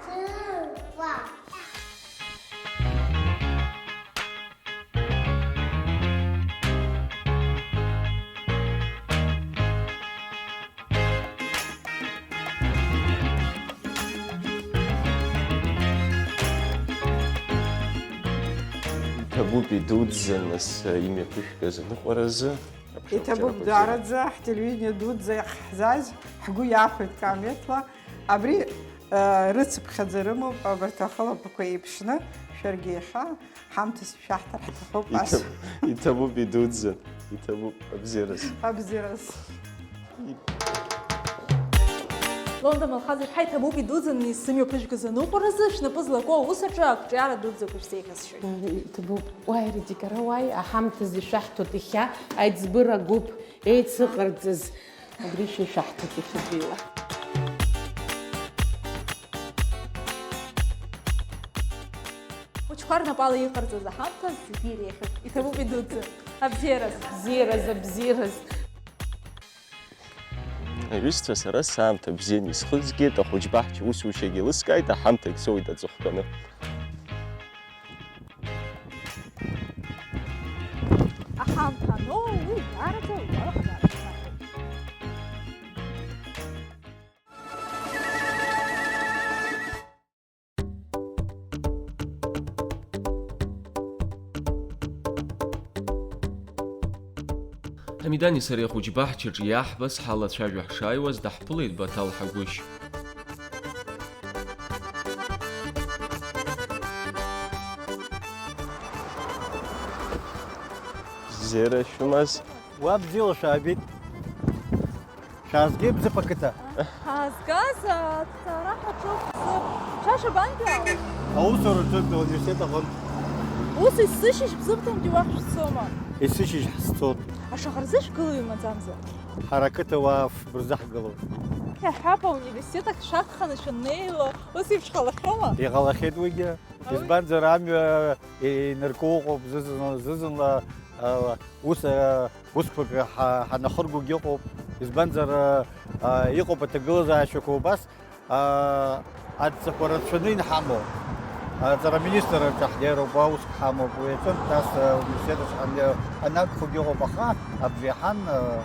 Аҭыԥа. Иҭабуп идуӡӡан, нас, имҩаԥышәгаз аныҟәаразы. Иҭабуп, даараӡа, ҳтелевидение дуӡӡа иаҳзааз, ҳгәы иахәеит камеҭла. Абри, э, рыцыԥхьаӡа рымоуп, абарҭ ахылаԥақәа еиԥшны, шәаргьы иахьа ҳамҭас ишәаҳҭар ҳҭахуп, ас. Иҭаб-, иҭабуп идуӡӡан, иҭабуп абзиараз. Абзиараз. Лонда Малхаз-иԥҳа, иҭабуп идуӡӡан, сымҩаԥыжәгаз аныҟәаразы, шәнапы злаку аус аҿы ақәҿиара дуӡӡақәа шәзеиӷьасшьоит. Иҭабуп, уааи, Редик, ара уааи, аҳамҭазы ишәаҳҭоит иахьа аиҵбыра гәыԥ еицыҟарҵаз. Абри шәа ишәаҳҭоит иахьатәиала. Хәыҷқәа рнапала иҟарҵаз аҳамҭа зегьы иреиӷьуп. Иҭабуп идуӡӡан. Абзиараз. Бзиараз, абзиараз. Аҩызцәа, сара саамҭа бзианы исхызгеит, ахәыҷбаҳча усушьагьы лыскааит, аҳамҭагь соуит аҵыхәтәаны. Аҳамҭа аноу, уи даараӡа уара ҳәа даараӡа. Ҳамидани сареи ахәыҷбаҳчаҿы иаҳбаз ҳалацәажәо ҳшааиуаз, даҳԥылеит Баҭал Ҳагәышь. Бзиара шәымаз. Уа бзиала шәаабеит. Шәаазгеи Бзыԥ ақыҭа? Ҳаазгаз, а, ара ҳаҿуп Бзыԥ. Шәа шабантәи? Аусураҿы ауниверситет аҟынтә. Ус есышьыжь Бзыԥҭантәи уахь шәцома? Есышьыжь ҳцоит. Ашаха рзышәгылои маӡамзар? Ҳара ақыҭауаа ф-, бырзаҳгылоит. Иаҳҳәап, ауниверситет ахь шәагханы шәаннеило, ус еиԥш ҟалахьоума? Иҟалахьеит уигьы. Избанзар, амҩа инарку ыҟоуп, зызын-, зызынла, а, ус, а, усқәак ҳа-, ҳанахыргогьы ыҟоуп. Избанзар, а, а, иҟоуп аҭагылазаашьақәа убас, а, адҵақәа рацәаны инҳамоу. Аҵара аминистрраҿы ҳнеироуп, уа уск ҳамоуп. Уи аҿынтә нас, а, университет аҿы ҳаннеи-, ҳаннагхогьы ыҟоуп, аха абжеиҳан, а,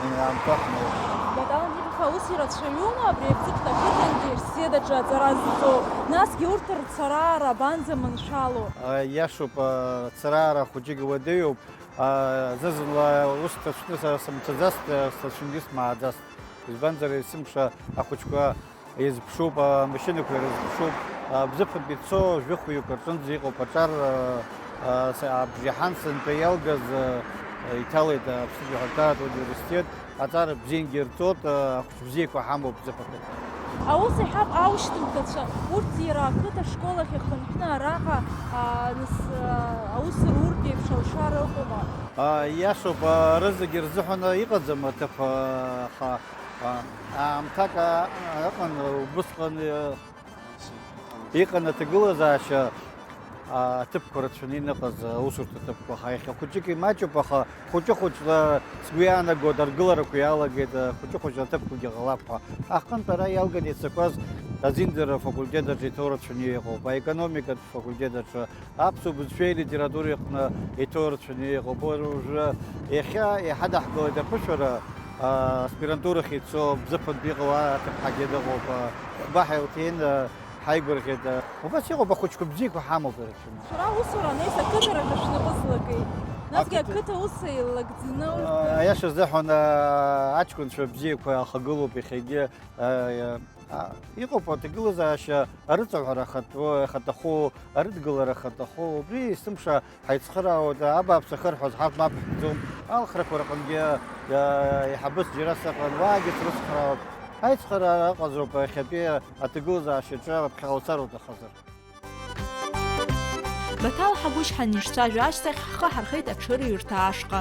Инеи-аамҭоу ҳнеиуеит. Баҭал Ҳамид-иԥҳа, ус ирацәаҩума абри Бзыԥҭа ақыҭантәи рсеидаҿы аҵара зҵо, насгьы урҭ рцараара абанӡаманшәало? А, иашоуп, а, ацараара хәыҷык уадаҩуп. А, зны-зынла ус сҭацәны са сымцаӡацт, а, сҭацәынгьы смааӡацт. Избанзар, есымша ахәыҷқәа Изԥшуп, амашьынақәа ирызԥшуп. Бзыԥынтәи ицо жәохәҩык рҿынӡа иҟоуп аҿар, Абжеиҳан сынтәа иалгаз, иҭалеит Аԥсны Џьаҳәантәиқәа университет, аҵара бзиангьы рҵоит, ахәыҷ бзиақәа ҳамоуп Бзыԥ ақыҭа. Аус иҳәап аушьҭымҭацәа, урҭ иара ақыҭа школ ахь ихынҳәны араҟа, аа, нас, аа, аус руртә еиԥш алшара ыҟоума? Иашоуп, рызегьы рзыҳәан иҟаӡам аҭыԥ, аха, аамҭак ыҟан, убысҟан, Иҟан аҭагылазаашьа, аҭыԥқәа рацәаны иныҟаз аусурҭа ҭыԥқәа, аха иахьа хәыҷык имаҷуп, аха хәыҷы-хәыҷла сгәы иаанагоит, аргыларақәа иалагеит, хәыҷы-хәыҷла аҭыԥқәагьы ҟалап ҳәа. Аҟынтә ара иалган ицақәаз азиндара афакультет аҿы иҭоурацәаны иҟоуп, аекономикатә факультет аҿы, аԥсуа бызшәеи литературеи аҟны иҭоурацәаны иҟоуп. Уажәы иахьа иҳадаҳкылеит аԥышәара, аспирантурахь ицо, Бзыԥынтә иҟоу аҭыԥҳагьы дыҟоуп, хәба ҳаилҭиин, ҳаигәырӷьеит. Убас иҟоуп, ахәыҷқәа бзиақәа ҳамоуп ирацәаны. Шәара аусура анеиз ақыҭарахь шәнапы злакеи? Насгьы ақыҭа, ақыҭа ус еилагӡаны. Аиаша азыҳәан, аҷкәынцәа бзиақәа ахагылоуп иахьагьы. Иҟоуп аҭагылазаашьа арыҵаҳәара ахатәы, ахаҭаху, арыдгылара ахаҭаху, убри есымша ҳаицхыраауеит, абааԥс ахырҳәоз ҳарҭ мап ҳкӡом, алхрақәа рҟынгьы еиҳабыс џьара сыҟан, уаагьы срыцхраауеит. Аицхыраара ыҟазароуп иахьатәи аҭагылазаашьаҿы аԥхьаҟа уцар уҭахызар. Баҭал Ҳагәышь ҳанышцәажәо ашьҭахь, ҳхы ҳархеит аҽырҩырҭа ашҟа.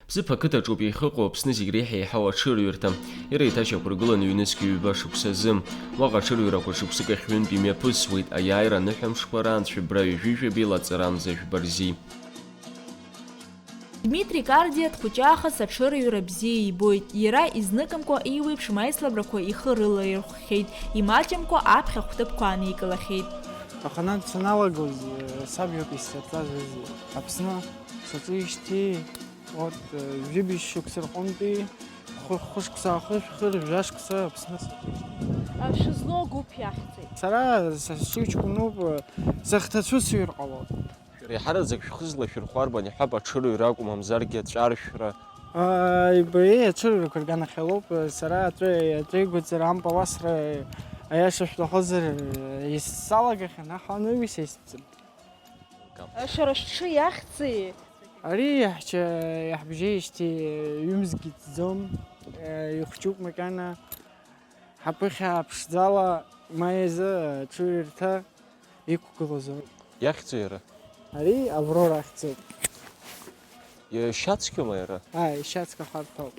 Бзыԥ ақыҭаҿоуп иахьыҟоу Аԥсны зегь реиҳа еиҳау аҽырҩырҭа. Иара еиҭашьақәыргылан ҩнызқь ҩба шықәсазы. Уаҟа аҽырҩрақәа шықәсык ахь ҩынтә имҩаԥысуеит, аиааира аныҳәамшқәа раан цәыббра ҩажәи жәабеи лаҵарамза жәба рзи. Дмитри Кардиа дхәыҷаахыс аҽырҩра бзиа ибоит. Иара изныкымкәа еиуеиԥшым аицлабрақәа ихы рылаирхәхьеит, имаҷымкәа аԥхьа хәҭыԥқәа ааникылахьеит. Аханатә саналагоз, саб иоуп исзаҵаз Аԥсны саҿижьҭеи, урҭ, ҩажәи быжь шықәса рҟынтәи хәы-, хәышықәса аахышәхыр, жәашықәса Аԥсны саҿижьҭеи. Шәызлоу агәыԥ иахьӡи? Сара са сҽыҩҷкәынуп, сахьҭацәу сыҩр ҟалоит. Шәара еиҳараӡак шәхы злашәырхәо арбан иҳәап, аҽырҩра акәым, мамзаргьы аҵәаршәра. Ааи, аҽырҩрақәа рганахьалоуп, сара аҵәы-, аҵәеигәыҵара ампыл асра, аиаша шәҭахызар, исзалагахьан, аха аны уи са исҭахӡам. Шәара шәҽы иахьӡи? Ари иаҳча-, иаҳбжьеижьҭеи ҩымзгьы ҵӡом, ихәҷуп макьана. Ҳаԥыхьа ԥшӡала ма изы аҽырҩрҭа иқәгылоз ауп. Иахьӡу иара? Ари Аврора ахьӡуп. Ишьацқьоума иара? Ааи, ишьацқьахартә ауп.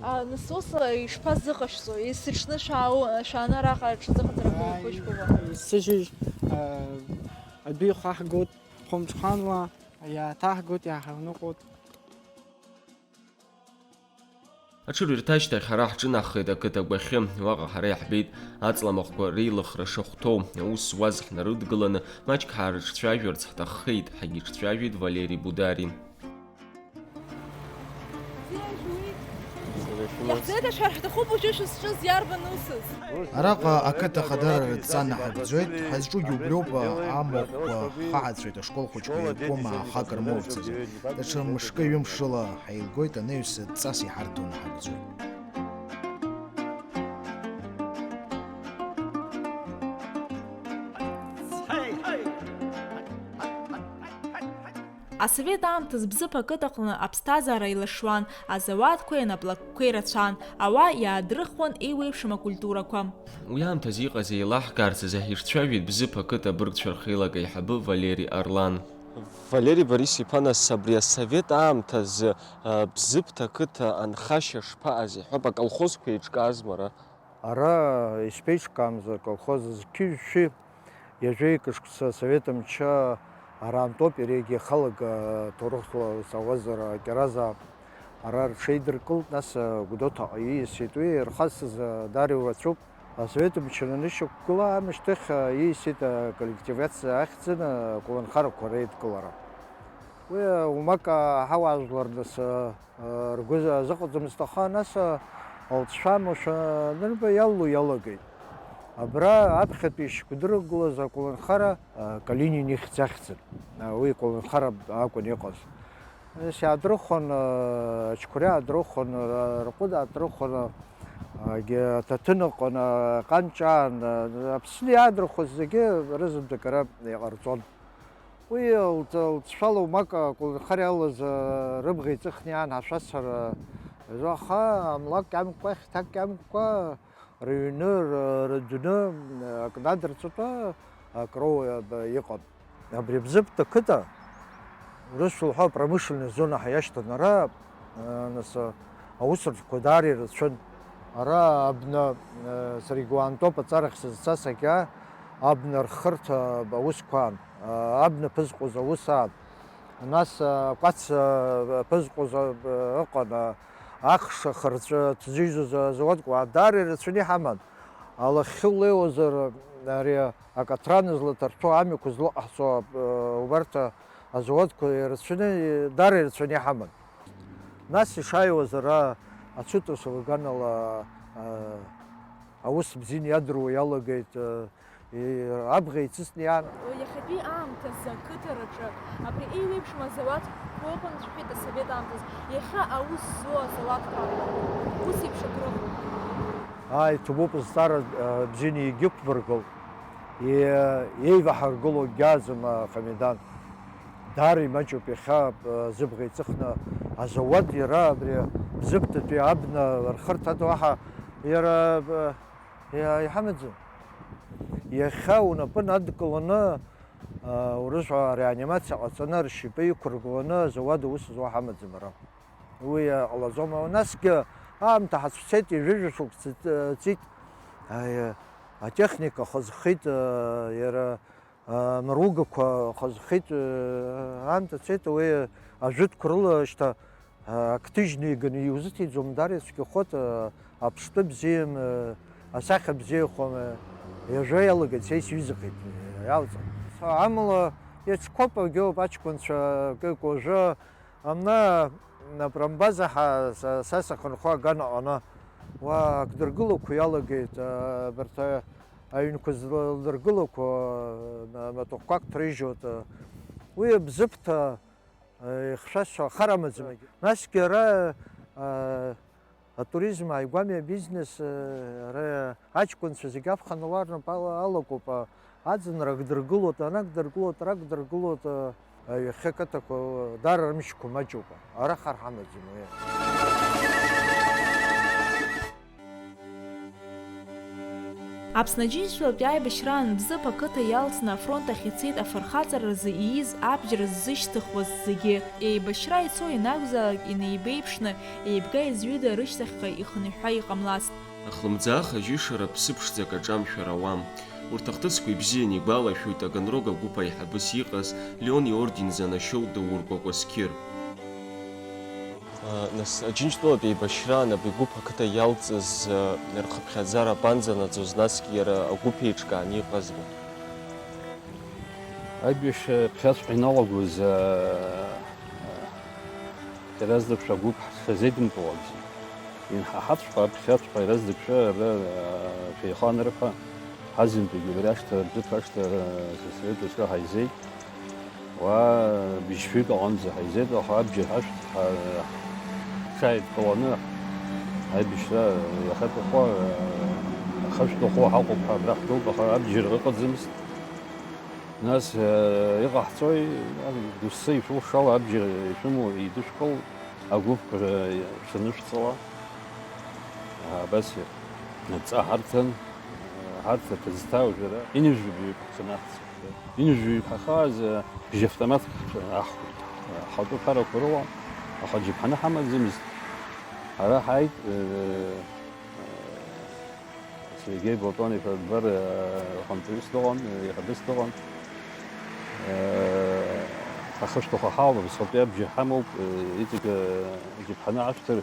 А, нас ус, а, ишԥазыҟашәҵо? Есыҽны шәаау-, шәааны араҟа аҽазыҟаҵарақәа еиқәышәкума? Есышьыжь, а, адәы ихаҳгоит, хәымҽханла иааҭаҳгоит, иааҳаҩныҟәоит. Аҽырҩрҭа ашьҭахь ҳара ҳҿынаҳхеит ақыҭа агәахьы. Уаҟа ҳара иаҳбеит аҵламахәқәа реилыхра шахәҭоу. Аус зуаз ҳнарыдгыланы, маҷк ҳаарыҿцәажәарц ҳҭаххеит, ҳагьыҿцәажәеит Валери Будари. Иаҳзеиҭашәҳәар ҳҭахуп уажәы шәызҿыз иарбан усыз? Араҟа ақыҭа ахадара рыдҵа наҳагӡоит, ҳазҿугьы убриоуп, амахәқәа хаҳацәеит ашкол хәыҷқәа иакәым аахак рмоурц азы. Даҽа мышкы-ҩымшыла ҳаилгоит, анаҩс дҵас иҳарҭо наҳагӡоит. Асовет аамҭазы Бзыԥ ақыҭаҟны аԥсҭазаара еилашуан, азауадқәеи анаплакқәеи рацәан, ауаа иаадрыхуан еиуеиԥшым акультурақәа. Уи аамҭазы иҟаз еилаҳкаарц азы ҳирцәажәеит Бзыԥ ақыҭа абыргцәа рхеилак аиҳабы Валери Арлан. Валери Борис-иԥа, нас абри асовет аамҭазы, а, Бзыԥ ақыҭа анхашьа шԥаҟаз, иҳәап, аколхозқәа еиҿкаазма ара? Ара ишԥеиҿкаамыз, аколхоз зқьи-жәшәи ҩажәи акы шықәса асовет мчы арантәоуп, иара егьи ахалага ҭоурыхла сауазар акьараза ара рҽеидыркылт, нас Гәдоуҭаҟа ииасит. Уи ирхасҵаз даара ирацәоуп. Асовет мчы анышьақәгыла аамышьҭахь ииасит аколлективизациа ахьӡын аколнхарақәа реидкылара. Уи умак аҳауаажәлар нас ргәы азыҟаҵомызт, аха нас алҵшәа амшәа анырба иалало иалагеит. Абра аԥхьатәи ишгәыдыргылаз аколнхара Калинин ихьӡ ахьӡын. Уи колнхара акәын иҟаз. Нас иаадрыхуан, ачқәреи аадрыхуан, рҟәыд аадрыхуан, аҭаҭын ыҟан, аҟанҷ аан, Аԥсны иаадырхуаз зегьы рызынтәык ара иҟарҵон. Уи лҵ-, лҵшәала умак аколнхара иалаз, рыбӷа иҵыхны иаан ҳашәасара, аха амлакгьы амкуа, хьҭакгьы амкуа, рыҩны, ры-, рыдәны, ак надырҵоит, ак роуа иҟан. Абри Бзыԥҭа қыҭа, урысшәа уҳәо, апромышленная зона ҳәа иашьҭан ара, нас, аусурҭақәа даара ирацәан. Ара абна, саргьы уаантәоуп аҵарахь сызцаз, сагьа абна рхырҭа аусқәа аан, абна ԥызҟоз аус аан. Нас, а, акәац, а, ԥызҟоз, а, ыҟан, а, ахш ахырҵәы ҭзыжьыз азауадқәа даара ирацәаны иҳаман. Алахьхьы улеиуазар, ари акатран злаҭарҭәо, амҩақәа злаҟаҳҵо, а, убарҭ, а, азауадқәа ирацәаны, даара ирацәаны иҳаман. Нас ишааиуаз ара ацәыҵас уаганала, а, аус бзианы иадыруа иалагеит, а, абӷа еицысны иаан. Иахьатәи аамҭазы ақыҭараҿы абри еиуеиԥшым азауадқәа ыҟан, ҳәеит асовет аамҭазы. Иахьа аус зуа азауадқәа ус еиԥш акрыҟоуп. Ааи, ҭабуп, зҵаара, а, бзианы иагьықәбыргыл, е-, еиваҳаргыло акгьы аӡам, а, Хамидан. Даара имаҷуп иахьа, а, зыбӷа еиҵыхны азауад иара абри Бзыԥҭатәи абна рхырҭа ду аҳа иара, а, Иа-, иҳамаӡам. Иахьа унапы надкыланы, а, урыцәа реанимациа ҟаҵаны, ршьапы иқәыргыланы, азауад аус зуа ҳамаӡам ара. Уи, а, ҟалаӡом. Насгьы аамҭа ҳацәцеит, ҩажәа шықәса ц-, ҵит. Аи, атехника хазхеит, а, иара, а, амругақәа хазхеит, а, аамҭа цеит, уи ажәытәқәа рыла шьҭа Ак ҭыжьны иганы иузыҭиӡом, даара ицәгьахоит, аԥштәы бзиам, асахьа бзиахом, иажәа иалагеит, са исҩызахеит, иалҵ-, амала иацқәоуп, агьоуп, аҷкәынцәа, акы, уажәы, амна, напрамбаза ҳа-, са, са сахынҳәуа аган аҟны, уа, ак дыргылақәо иалагеит, абарҭ, аҩнқәа злдыргылақәо, ма-, маҭәахәқәак ҭрыжьуеит, уи Бзыԥҭа, ихьшәашәа ахара амаӡам. Насгьы ара, а, атуризм ааигәами абизнес, а, ара аҷкәынцәа зегьы аԥхын ауаа рнапы ала-, алакуп, а, аӡынра ак дыргылоит, анак дыргылоит, арак дыргылоит, а, ҩахьа ақыҭақәа, даара рымшьқәа маҷуп, ара хар ҳамаӡам уи. Аԥсны Аџьынџьтәылатәи аибашьраан Бзыԥ ақыҭа иалҵны афронт ахь ицеит афырхаҵаразы ииз абџьар ззышьҭыхуаз зегьы. Еибашьра ицо ианакәзаалак инеибеиԥшны, еибга-изҩыда рышьҭахьҟа ихынҳәҳәа иҟамлацт. Ахлымӡаах аџьышара ԥсыԥшӡак аҿамшәар ауам. Урҭ ахҭысқәа ибзианы игәалашәоит Таганрог агәыԥ аиҳабыс иҟаз Леон иорден занашьоу Даур Кәакәасқьыр. Нас, Аџьынџьтәылатә еибашьраан абри агәыԥ ақыҭа иалҵыз рхыԥхьаӡара абанӡанаӡоз, насгьы иара агәыԥ еиҿкааны иҟазма? Аибашьра ԥхьаҵәҟьа иналагоз, иаразнак шәа агәыԥ ҳшазеидымкылакгьы, инҳаҳаҵәҟьа аԥхьаҵәҟьа иаразнак шәа ара шәеиханарҳәа, ҳазынтәыгьы убри ашҭа, Бзыԥ ашҭа, сасрет асы ҳаизеит. Уа быжьшәҩык аҟынӡа ҳаизеит, аха абџьар ҳашәҭ-, ҳа-, ҳҽааидкыланы аибашьра иахьатәахо, ахышә дыхәо ҳаҟоуп ҳәа абра ҳгылт, аха абџьар ыҟаӡамызт. Нас, э, иҟаҳҵои, доссы ишәылшала абџьар ишәымоу еидышәкыл, агәыԥқәа шәанышәҵала. Абас иҟоуп. Адҵа ҳарҭан, ҳарҭ аҭыӡҭа уажәы ара инажәҩык ҳцаны ҳцеит. Инажәҩык ҳахааз, бжьы автоматк аҳхәеит. Ҳхатәы ԥарақәа рыла, аха џьаԥҳаны ҳамаӡамызт. Ара ҳааит, э, Сергеи Платон-иԥа Дбар, э, ахантәаҩыс дыҟан, э, еиҳабыс дыҟан. Э, ҳахышәҭахәа ҳалоуп, схатәи абџьар ҳамоуп, э, иҵегь, э, џьаԥҳаны ашәҭыр,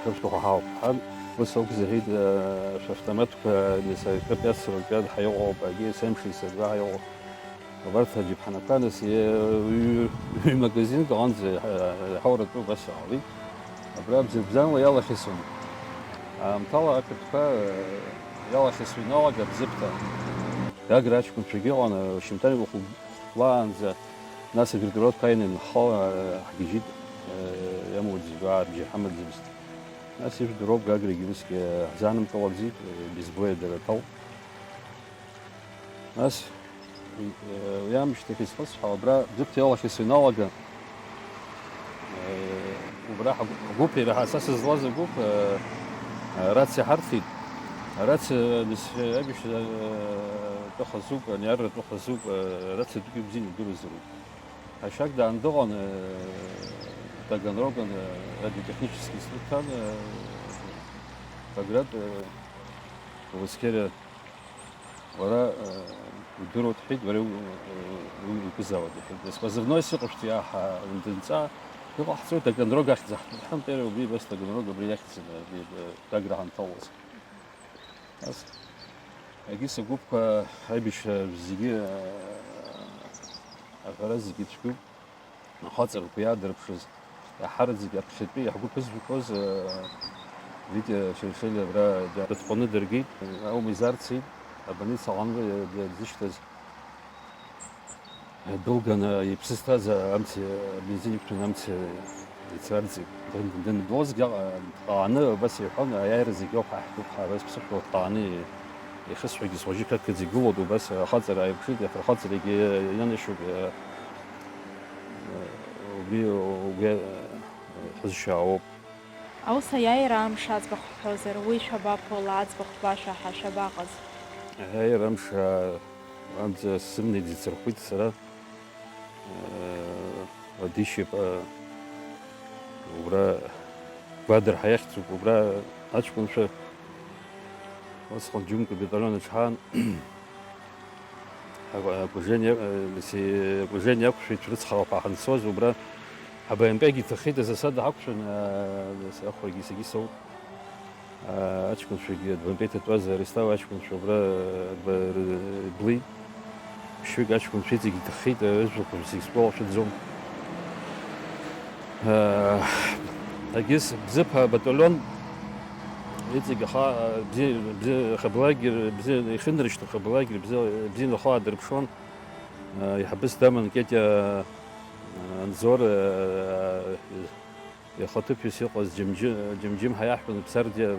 ҳахышәҭахәа ҳалоуп. Ҳан ус акәзар, иҳәеит, э, шәавтоматқәа, э, акы ҩаҵәа, акы ҩаҵәа ҳаиҟоуп, егьи есымша исырба ҳаиҟоуп. Убарҭ аџьаԥҳанақәа, нас, е-, ҩ-, ҩ-магазинк аҟынӡа, э, ҳауратәы убас иҟалеит. Абра бзанбзанла иалахьысуан. Аамҭала ақырҭқәа, э, иалахьысуа иналага Бзыԥҭа. Гагра аҷкәынцәагьы ыҟан, э, шьынҭан ихәлаанӡа, Нас ажәытәроуп ҳаинанхо, э, ҳгьежьит, э, иамуӡеит, уаа, рыбжьы ҳамаӡамызт. Нас ижәдыроуп Гаграгьы усгьы ҳзаанымтәалаӡеит, э, Безбоиа дара ҭал. Нас, э, уи аамышьҭахь исхысҳәаауа, абра Ӡыԥҭа иалахьас ианалага, э, убра ҳгәы-, ҳгәыԥ ираҳа са сызлаз агәыԥ, э, э, рациа ҳарҭеит. Арациа, э, нас, э, аибашьра, э, тәы хазуп, аниарра тәы хазуп, э, арациа тәгьы бзианы идыруазароуп. Ҳашьак даандыҟан, э, Таганроган, э, радиотехнический институт ҭан, э, Баграт, э, Уаскьыра, уара, э, удыруеит, ҳҳәеит, уара у-, у-, у-, укызаауеит, иҳәеит. Нас позывной сыҟоушәа иаҳа дынҵаа, иҟаҳҵоит, Таганрог ахьӡ ҳҳәан, Пьеро убри, убас Таганрог абри иахьӡын, абри, э, Гагра ҳанҭалоз. Нас, егьыс агәыԥқәа аибашьра зегьы, э, аҳәара зегьы цәгьоуп. Ахаҵарақәа иаадырԥшыз, иаҳараӡак аԥхьатәи ҳгәы ԥызжәақәоз, э, Витиа Шершелиа абра дыҭҟәаны дыргеит, аума изаарцеит, абольница аҟны дызшьҭаз дылганы, иԥсы зҭаз амца, абензин иқәҭәаны амца ицрарҵеит. Дын-, данблозгьы, аҟа-, дҟааны, убас иҳәон, аиааира зегьы ауп ҳаҳҭгәыԥ ҳәа, абас ԥсышәала дҟааны ихысҳәагьы, схәыҷы қьаадқәа зегьы гылоуп, убас ахаҵара ааиԥшит, иахьа ахаҵарагьы ианашьоуп, э, Убри угәы ҳәызшьаауоуп. Аус аиааира амш аӡбахә ҳҳәозар, уи шәабаԥуала аӡбахә башәа ҳәа шәабаҟаз? Аиааира амш, аа, амца сымнеит, исырхәит сара. Э, Адишьепа, убра Гәадыр ҳәа иахьӡуп, убра аҷкәынцәа, усҟан џьумка батальон аҿы ҳаан. Акәажани, акәажани ақәшәеит шәрыцҳауа ҳәа ҳанцоз, убра ҳабаҩнтәигьы иҭахеит, азасада ҳақәшәан, ахәагьы саргьы соуп. Аҷкәынцәагьы адәантәи иҭатәаз Аристав аҷкәынцәа убра рблит. Ԥшьҩык аҷкәынцәа иҵегь иҭахеит, ажәлақәа зегь сгәалашәаӡом. Егьыс Бзыԥ абаталион иҵегь аха, бзиа, бзиа, хаблагьы, бзиа ихьынрышьҭоу хаблагьы, бзиа, бзиа нахәа аадырԥшуан. Иҳабыс даман Кетиа Анзор, ихаҭыԥҩыс иҟаз Џьымџьы-, Џьымџьым ҳәа иаҳҳәон, Ԥсардиа,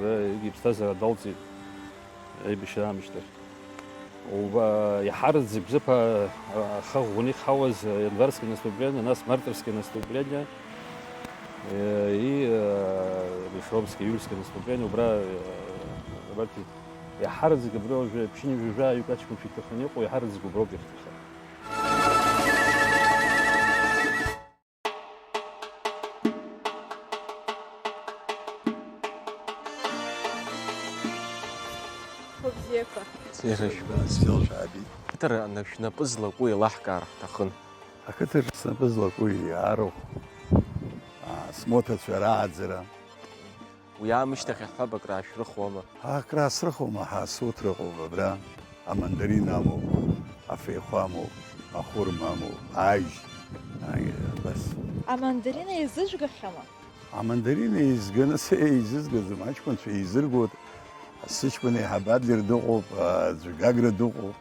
иԥсҭазаара далҵит. Аибашьра аамышьҭахь. Уба-, иҳараӡак Бзыԥ, а, ахы ӷәӷәаны ихҳауаз, а, январское наступление, нас мартовское наступление, э, и, э, Мишровское, июльское наступление, убра, э, абарҭ иҳараӡак абри уажәы ԥшьынҩажәа жәаҩык аҷкәынцәа иҭаханы иҟоу, иҳараӡак уброуп иахьҭахо. Бзиақәа. Бзиара жәба, бзиа лжәаби. Ақыҭарҭа шәнапы злаку еилаҳкаар ҳҭахын. Ақыҭарҭа снапы злаку иаарахә, аа, смоҭацәа рааӡара. Уи аамышьҭахь аҳәҳәаб акраашәрыхуама? Акраасрыхуама, ҳа асуҭра ыҟоуп абра. Амандарин амоуп, афеихәа амоуп, ахәырма амоуп, ажь, аи, абас. Амандарина еизыжәгахьама? Амандарина еизганы сара еизызгаӡом, аҷкәынцәа еизыргоит, сыҷкәын еиҳабы Адлер дыҟоуп, аӡәы Гагра дыҟоуп.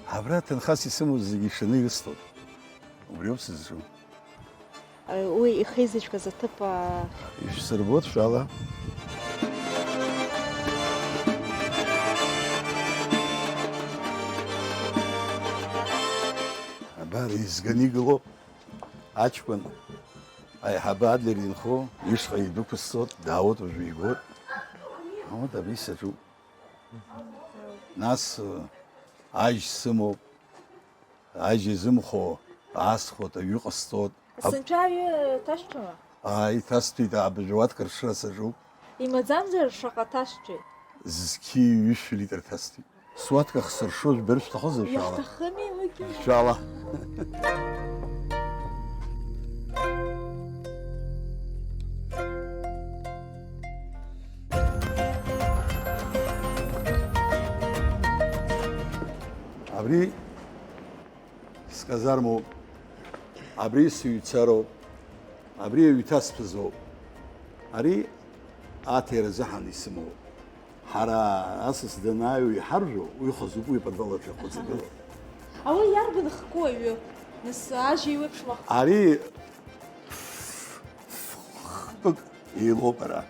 Абра ҭынхас исымоу зегьы ишаны ирысҭоит. Убриоуп сызҿу. Уи ихеизыжәгаз аҭыԥ, аа, ишәсырбоит шәала. Абар, еизганы игылоуп аҷкәын, аиҳабы Адлер инхо, ишҟа идәықәсҵоит, даауеит, уажәы игоит. Вот абри саҿуп. Нас, ажь сымоуп. Ажь изымхо аасхәоит, аҩы ҟасҵоит. Сынцәа аҩы ҭасшәама? Ааи, иҭасҭәеит, абыжә уаҭк ршыра саҿуп. Имаӡамзар шаҟа ҭасшәеи? Зқьи ҩышә литр ҭасҭәеит. Суаҭк ахсыршо жәбар шәҭахозар шәала? Иаҳҭахыми уигьы. Шәала. Абри Сказармоуп, абри сыҩцароуп, абри аҩҭасҭәазоуп. Ари аҭира азыҳәан исымоуп. Ҳара асас данааиуа иҳаржәуа, уи хазуп, уи подвал аҿы иахәыҵагылоуп. Ауаҩы иарбан хку аҩы? Нас ажьи еиуеиԥшума? Ари ф-, ф-, хкык еилоуп ара.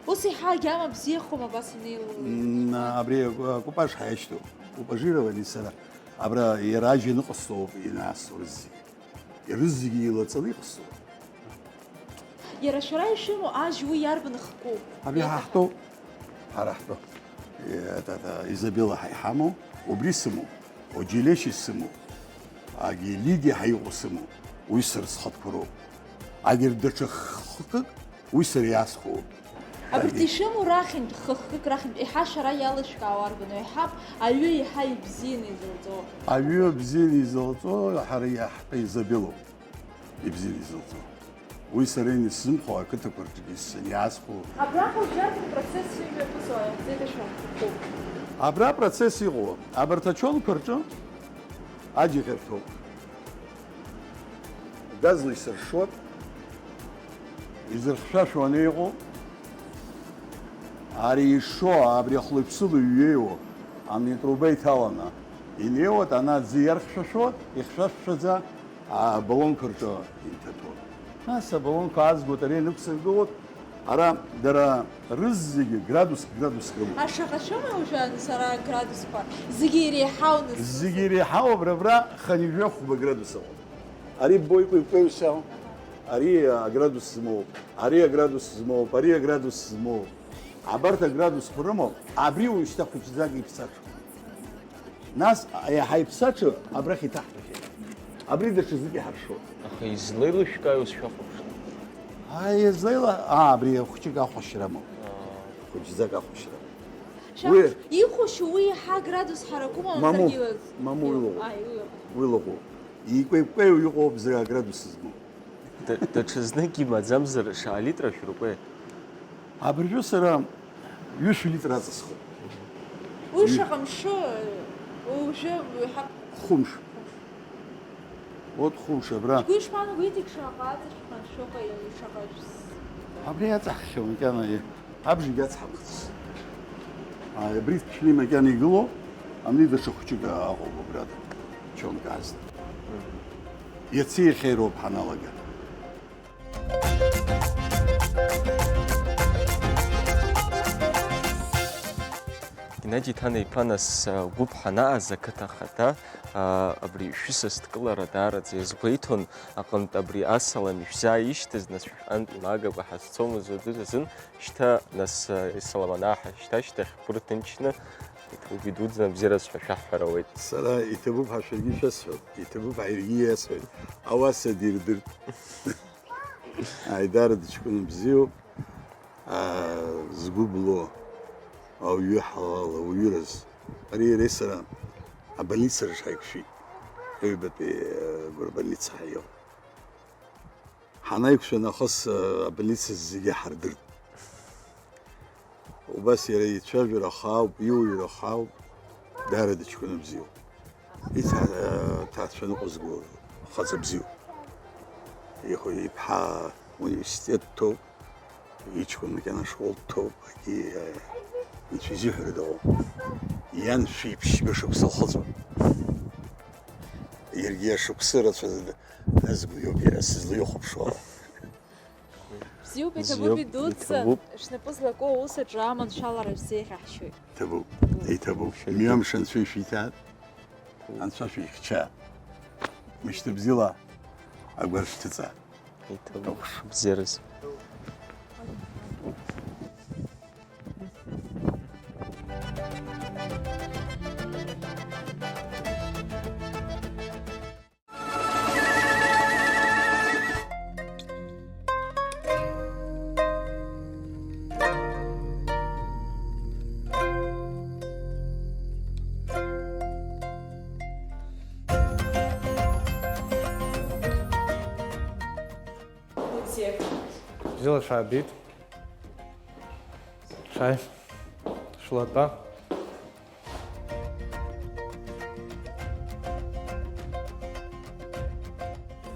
Ус еиҳа агьама бзиахома абас инеило? М, абри акәпаж ҳаишьҭоуп. Купажирование сара. Абра иара ажьи аныҟасҵо ауп инаасҭо рызегьы. Ирызегьы еилаҵаны иҟасҵо. Иара шәара ишәымоу ажь уи иарбан хкуп? Абри ҳа ҳтәоуп. Ҳара ҳтәы. Е, та, та, Изабела ҳа иҳамоу, убри сымоуп. Оџьелешьи сымоуп. Агьи Лидиа ҳа иҟоу сымоуп. Уи сара схатәқәа роуп. Агьырҭ даҽа хкык, уи сара иаасхәоуп. Абарҭ ишәымоу рахьынтә, хы-, хкык рахьынтә, еиҳа шәара иалышәкаауа арбану? Еиҳа аҩы еиҳа ибзианы изылҵо. Аҩы бзианы изылҵо ҳара иаҳтәы Изабелоуп. Ибзианы изылҵо. Уи сара инысзымхо, ақыҭақәа рҿгьы исзыниаасхәо. Абраҟа убжьаратә процесс имҩаԥысуа, зеиҭашәа. Абра процесс иҟоу, абарҭ ачонқәа рҿы аџьаҟьарҭоуп. Газла исыршоит, изырхьшәашәо анеиҟоу, ари ишшо, абри ахәлеиԥсыла иҩеиуа, ани атруба иҭаланы инеиуеит, ана аӡы иархьшәашәоит, ихьшәашәаӡа, абалонқәа рҿы инҭаҭәоит. Нас абалонқәа аазгоит, ари анықәсыргылоит, ара дара рызегьы градуск, градуск рымоуп. Ашаҟа шәымоу уажәы сара градусқәа? Зегьы иреиҳауны. Зегьы иреиҳау абра, абра хынҩажәи хәба градус ыҟоуп. Ари ббои, кәеи-кәеиуса, ари аградус змоуп, ари аградус змоуп, ари аградус змоуп. Абарҭ аградусқәа рымоуп, абри уажәшьҭа хәыҷӡак иԥсаҽуп. Нас иаҳа иԥсаҽы абрахь иҭаҳҭәахьеит. Абри даҽа знык иҳаршоит. Аха излеилышәкааи ус шәахәаԥшны? Ааи, излеила-, аа, абри хәыҷык ахәашьра амоуп. Аа. Хәыҷӡак ахәашьра амоуп. Шәа-, уи ихәашьу уи иаҳа градус ҳаракума, мамоу, мамзаргьы илаз-, мамоу илоуп. Ааи, уи ыҟоуп. Уи лыҟоуп. Икәеи-кәеиуа иҟоуп зегь аградус змоу. Д-, даҽазнык имаӡамзар, шаҟа литра шәрыкәеи? Абыржәы сара ҩышә литра аҵысхып. Уи ҩы- шаҟа мшы, уажәы уҳәап. Хәымш. Вот хәымш абра. Шәгәы ишԥаанагои, иҵегь шаҟа аҵышәхәан, шәыҟа шаҟа шәс-, абри аҵаҳххьоу макьана, е, абжагь ацҳамхыц. А, абри ҭшәны макьана игылоу, ани даҽа хәыҷык аҟоуп абрада. Чонк азна. Иаци иахьеи роуп ҳаналага. Геннади Ҭанеиԥа, нас, а, гәыԥ ҳанааз, ақыҭа ахада, а, абри шәысасдкылара даараӡа иазгәеиҭон, аҟынтә абри асалам ишәзааишьҭыз, нас шәҟантә имагакәа ҳазцомызт уаҵәы азын, шьҭа, нас, а, исалам анааҳашьҭашьҭахь, бгәы рҭынчны, иҭабуп идуӡӡан, абзиараз ҳәа шәаҳҳәар ауеит. Сара иҭабуп ҳәа шәаргьы шәасҳәап, иҭабуп ҳәа иаргьы иасҳәоит, ауаса дирдырт. Аидара дыҷкәына бзиоуп, аа, згәы бло ауаҩы ҳалал ауаҩыраз. Ари иареи сара абольницаҿ ҳаиқәшәеит, аҩбатәи, э, горбольница ҳаиуп. Ҳанаиқәшәа нахыс, э, абольница зегьы ҳардырт. Убас иара ицәажәара хаауп, иуаҩра хаауп, даара дыҷкәына бзиоуп. Иҭа-, ҭаацәа ныҟәызго хаҵа бзиоуп. Ихәа-, иԥҳа университет ҭоуп, иҷкәын макьана ашкол ҭоуп, егьи, э, ицәа изиҳәара дыҟоуп. Иан шәиԥшьба шықәса лхыҵуан. Иаргьы ашықәсы рацәа назгәыиоуп иара сызлаихәаԥшуа ала. Бзиоуп, иҭабуп, бзиоуп, идуӡӡан, иҭабуп. Шәнапы злаку аус аҿы аманшәалара шәзеиӷьаҳшьоит. Иҭабуп, иҭабуп. Шәаргьы. Мҩамш анцәа ишәиҭаат, анцәа шәихьча. Мышьҭа бзиала агәар шәҭыҵа. Иҭабуп. Бзиараз. Бзиала шәаабеит. Шәааи, шәлатәа.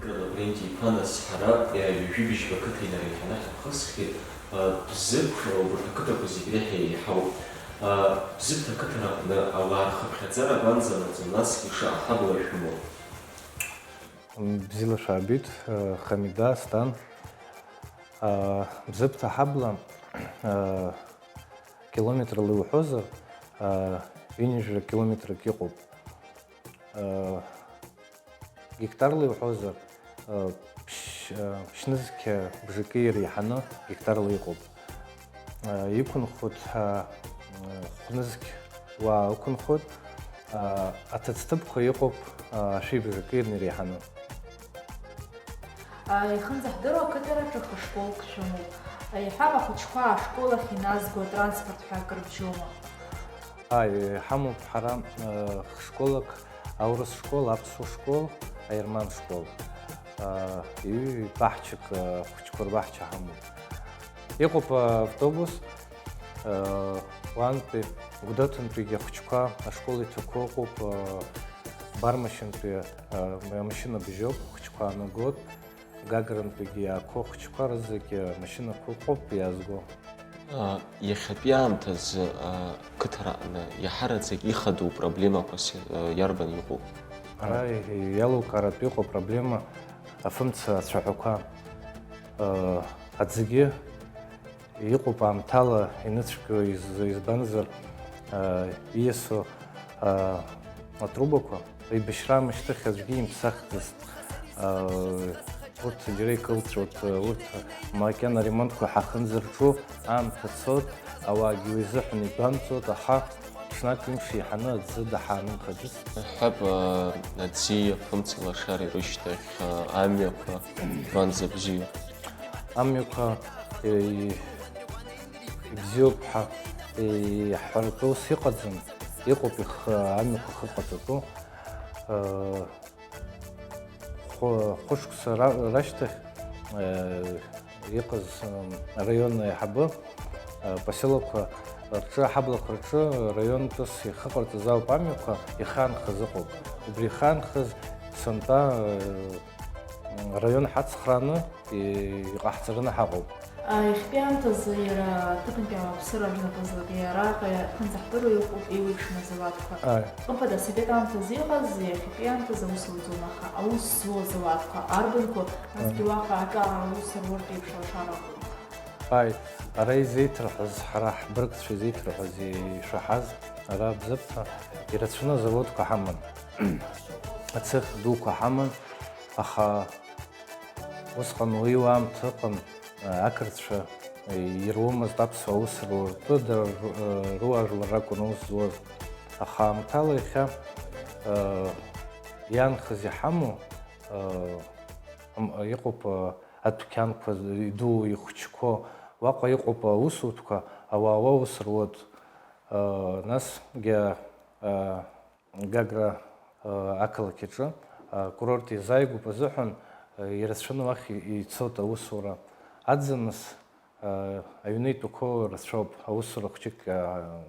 Лавренти-иԥа, нас ҳара ҩажәи быжьба қыҭа инареиҳаны ҳаԥхыӡхеит. А, Бзыԥ, а, убарҭ ақыҭақәа зегь реиҳа еиҳауп. А, Бзыԥҭа ақыҭан аҟны ауаа рхыԥхьаӡара абанӡанаӡо, насгьы шаҟа ҳабла шәымоу? Бзиала шәаабеит, Хамида, Асҭан. Бзыԥҭа ҳабла километрла иуҳәозар, ҩынҩажәа километрак иҟоуп. Гектарла иуҳәозар, ԥшь-, ԥшьнызқь бжаки иреиҳаны гектарла иҟоуп. Иқәынхоит, хәнызқь уаа ықәынхоит, аҭыӡҭыԥқәа иҟоуп, шәи бжаки иреиҳаны. Ихынӡаҳдыруа ақыҭараҿы хышколк шәымоуп. Иҳәап, ахәыҷқәа ашкол ахь иназго атранспорт ҳәа акыр бжьома? Ааи, ҳамоуп ҳара, хышколак, аурыс школ, аԥсуа школ, аерман школ. Ҩ-баҳчак, ахәыҷқәа рбаҳча ҳамоуп. Иҟоуп автобус, уантәи Гәдоуҭантәигьы ахәыҷқәа ашкол иҭақәоу ыҟоуп, Бармашьынтәи амашьына бжьоуп, ахәыҷқәа аанагоит, Гагрантәигьы иаақәоу ахәыҷқәа рызегьы амашьынақәа ыҟоуп иаазго. Иахьатәи аамҭазы ақыҭараҟны иаҳараӡак ихадоу проблемақәас иарбан иҟоу? Ара иалукааратә иҟоу апроблема афымца ацәаҳәақәа, аӡгьы иҟоуп аамҭала иныцәгьоу, из-, избанзар, ииасу атрубақәа, еибашьра амышьҭахь аӡәгьы имԥсахӡацт. Урҭ џьара икылҵәоит, урҭ макьана аремонтқәа ҳахынзырҿу аамҭа цоит, ауаагьы уи азыҳәан игәамҵуеит, аха ҽнак ҩымш еиҳаны аӡы даҳаанымхаӡацт. Ҳәап, аӡи афымцеи лашареи рышьҭахь, амҩақәа, гәанӡа бзиоуп. Амҩақәа, е, ибзиоуп ҳәа, е, иаҳҳәаратәы ус иҟаӡам, иҟоуп ихы, амҩақәа хыҟаҵатәу. Хәы-, хәышықәса ра-, рашьҭахь, э, иҟаз, м, араион аиҳабы, э, поселокқәа рҿы, аҳаблақәа рҿы раионтәыс ихыҟарҵаз ауп амҩақәа ихаанхаз ыҟоуп. Убри ихаанхаз сынтәа, э, м, араион ҳацхрааны и-, иҟаҳҵараны ҳаҟоуп. Иахьатәи аамҭазы иара аҭыԥантәи ауааԥсыра рнапы злаку араҟа иахьынӡаҳдыруа иҟоуп еиуеиԥшым азауадқәа. Ааи. Хымԥада, асовет аамҭазы иҟаз, иахьатәи аамҭазы аус зуӡом, аха аус зуа азауадқәа арбанқәоу, насгьы уаҟа аҿар аус руартә еиԥш алашара ыҟоума? Ааи, ара изеиҭарҳәаз, ҳара ҳбыргцәа изеиҭарҳәаз, ишаҳаз, ара Бзыԥҭа ирацәаны азаводқәа ҳаман, ацех дуқәа ҳаман, аха Усҟан уи аамҭа ыҟан, ақырҭцәа ируамызт аԥсуаа аус руартәы, дара ру-, руаажәлар ракәын аус зуаз. Аха аамҭала иахьа иаанхаз иҳамоу, ам-, иҟоуп, адәқьанқәа идуу, ихәыҷқәоу, уаҟа иҟоуп аусутәқәа, ауаа уа ус руеит. Насгьы, Гагра, э, ақалақь аҿы, э, акурорт иазааигәоуп азыҳәан, э, ирацәаны уахь и-, ицоит аусура. Аӡыныс, э, аҩны итәақәоу рацәоуп, аусура хәҷык, э,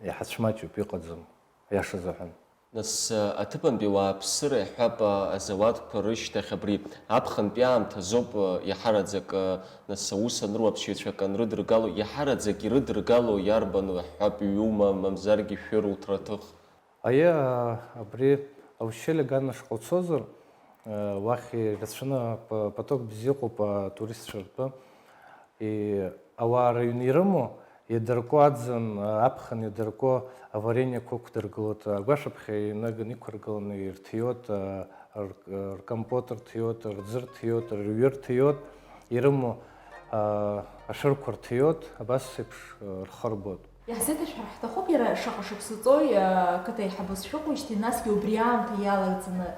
иҳацәмаҷуп, иҟаӡам, аиаша азыҳәан. Нас, э, аҭыԥантәи ауааԥсыра иаҳҳәап, э, азауадқәа рышьҭахь абри аԥхынтәи аамҭазоуп, э, иаҳараӡак, э, нас аус анруаԥсшьаҩцәа акы анрыдыргало, иаҳараӡак ирыдыргало иарбану, иаҳҳәап, ҩума, мамзаргьы шәыруҭраҭых? Аиеи, абри Аушьели агана шҟа уцозар, уахь ирацәаны п-, поток бзиа ыҟоуп атуристцәа ртәы. И-, ауаа рыҩны ирымоу, иадырку аӡын, аԥхын иадырку аварениақәа ықәдыргылоит, агәашәаԥхьа инаганы иқәыргыланы ирҭиуеит, р-, ркомпот рҭиуеит, рӡы рҭиуеит, рыҩы рҭиуеит, ирымоу, ашәырқәа рҭиуеит, абас еиԥш, рхы рбоит. Иаҳзеиҭашәҳәар ҳҭахуп, иара шаҟа шықәса ҵои, ақыҭа аиҳабыс шәыҟоуижьҭеи, насгьы убри аамҭа иалагӡаны,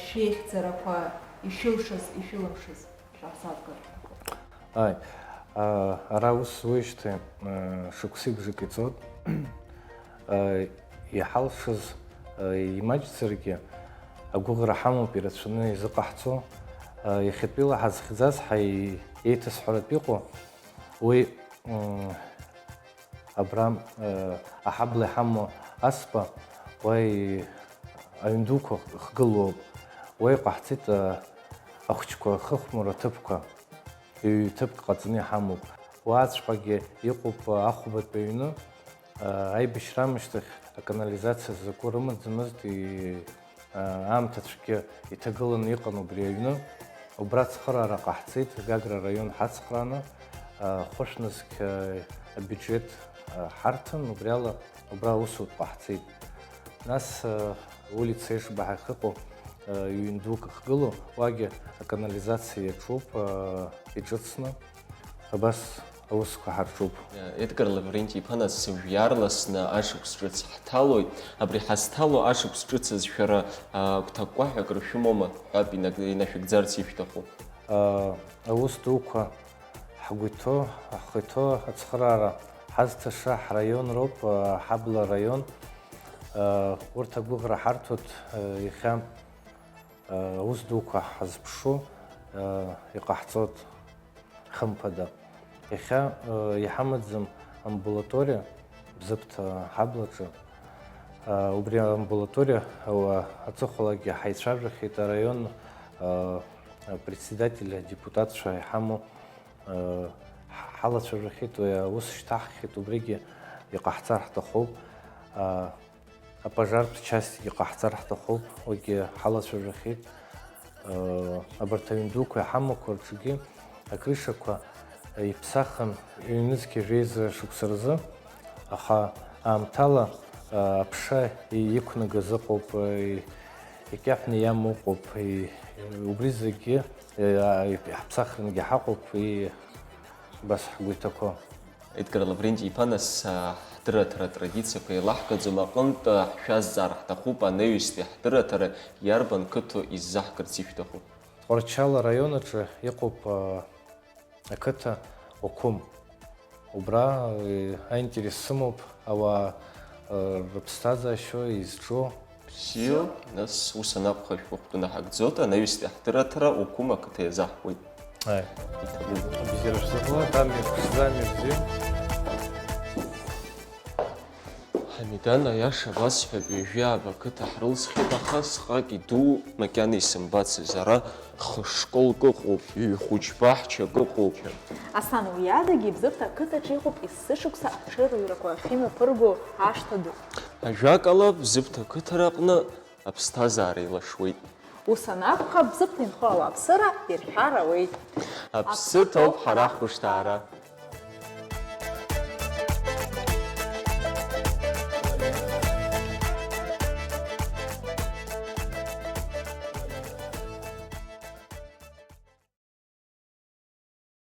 шәеихьӡарақәа ишәылшаз, ишәылымшаз шәаҳзаазгар ҳҭахуп. Ааи, ара ус зуеижьҭеи, шықәсеи бжаки ҵуеит. Иҳалшаз имаҷзаргьы, агәыӷра ҳамоуп, ирацәаны изыҟаҳҵо. Иахьатәиала ҳазхьӡаз ҳаи-, еиҭасҳәаратә иҟоу, уи, м, абра, э, аҳабла иҳамоу асба, уа и-, аҩн дуқәа хгылоуп. Уа иҟаҳҵеит, э, ахәыҷқәа хыхәмаруа ҭыԥқәа, ҩ-ҭыԥк ҟаҵаны иҳамоуп. Уаҵәҟьагьы иҟоуп, э, ахәбатәи аҩны, э, аибашьра амышьҭахь аканализациа закәу рымаӡамызт, и-, Аамҭацәгьы иҭагыланы иҟан убри аҩны. Убра ацхыраара ҟаҳҵеит, Гагра араион ҳацхрааны, хәышәнызқь абиуџьеҭ ҳарҭон, убри ала убра аусутә ҟаҳҵеит. Нас улица Ешба ҳәа ахьыҟоу ҩын дук ахьгылоу, уагьы аканализациа иаҿуп, иҿыцны. Абас аусқәа ҳарҿуп. Едгар Лавренти-иԥа, нас сыжәҩа иаарласны ашықәс ҿыц ҳҭалоит. Абри ҳазҭало ашықәс ҿыцаз шәара, а, гәҭакқәаҳәак ршәымоума ҳәа инаг-, инашәыгӡарц ишәҭаху? А, аус дуқәа ҳгәы иҭоу, ҳхы иҭоу ацхыраара ҳазҭаша ҳраион роуп, а, ҳабла раион. А, урҭ агәыӷра ҳарҭоит, а, иахьа, а, аус дуқәа ҳазԥшу, а, иҟаҳҵоит. Хымԥада, иахьа, э, иҳамаӡам амбулаториа Бзыԥҭа ҳаблаҿы. Э, убри амбулаториа, э, аҵыхәалагьы ҳаицәажәахьеит, араион, э, председатель, адепутатцәа иҳамоу, э, ҳ-, ҳалацәажәахьеит, уи аус шьҭаҳххьеит, убригьы иҟаҳҵар ҳҭахуп. Э, Апожартә частьгьы ҟаҳҵар ҳҭахуп, уигьы ҳалацәажәахьеит. Э, абарҭ аҩн дуқәа иҳамақәа рҿгьы акрышақәа иԥсахын ҩнызқьи жәеиза шықәса рзы, аха аамҭала, э, аԥша иқәнагаз ыҟоуп, э, икьаҳәны иамоу ыҟоуп, и-, убри зегьы, э, иаҳԥсахрангьы ҳаҟоуп, и-, убас ҳгәы иҭақәоу. Едгар Лавренти-иԥа, нас, а, ҳдырраҭара атрадициақәа еилаҳкаӡом аҟынтә, а, ҳшәазҵаар ҳҭахуп, анаҩстәи ҳдырраҭара иарбан қыҭоу иззаҳкырц ишәҭаху? Тҟәарчал араион аҿы иҟоуп, а, ақыҭа Окәым. Убра, э, аинтерес сымоуп, ауаа, э, рыԥсҭазаашьоу, изҿу. Бзиоуп, нас ус анакәха, шәҟәык наҳагӡоит, анаҩстәи ҳдырраҭара Окәым ақыҭа иазаҳкуеит. Аи. Иҭабуп. Абзиара шәзыҟала, дамир, ԥшӡамҩа бзиа. Ҳамидан, аиаша басҳәап, ҩажәи ааба қыҭа ҳрылсхьеит, аха сҟак иду макьана исымбацыз, ара хышколк ыҟоуп, ҩ-хәыҷ баҳчак ыҟоуп. Асан, уи адагьы Бзыԥҭа ақыҭаҿы иҟоуп есышықәса аҽырҩрақәа ахьымҩаԥырго ашҭа ду. Ажәакала, Бзыԥҭа ақыҭараҟны аԥсҭазаара еилашуеит. Ус анакәха, Бзыԥҭа инхо ауааԥсыра ирҳәар ауеит. Аԥсы ҭоуп ҳара ҳхәышҭаара.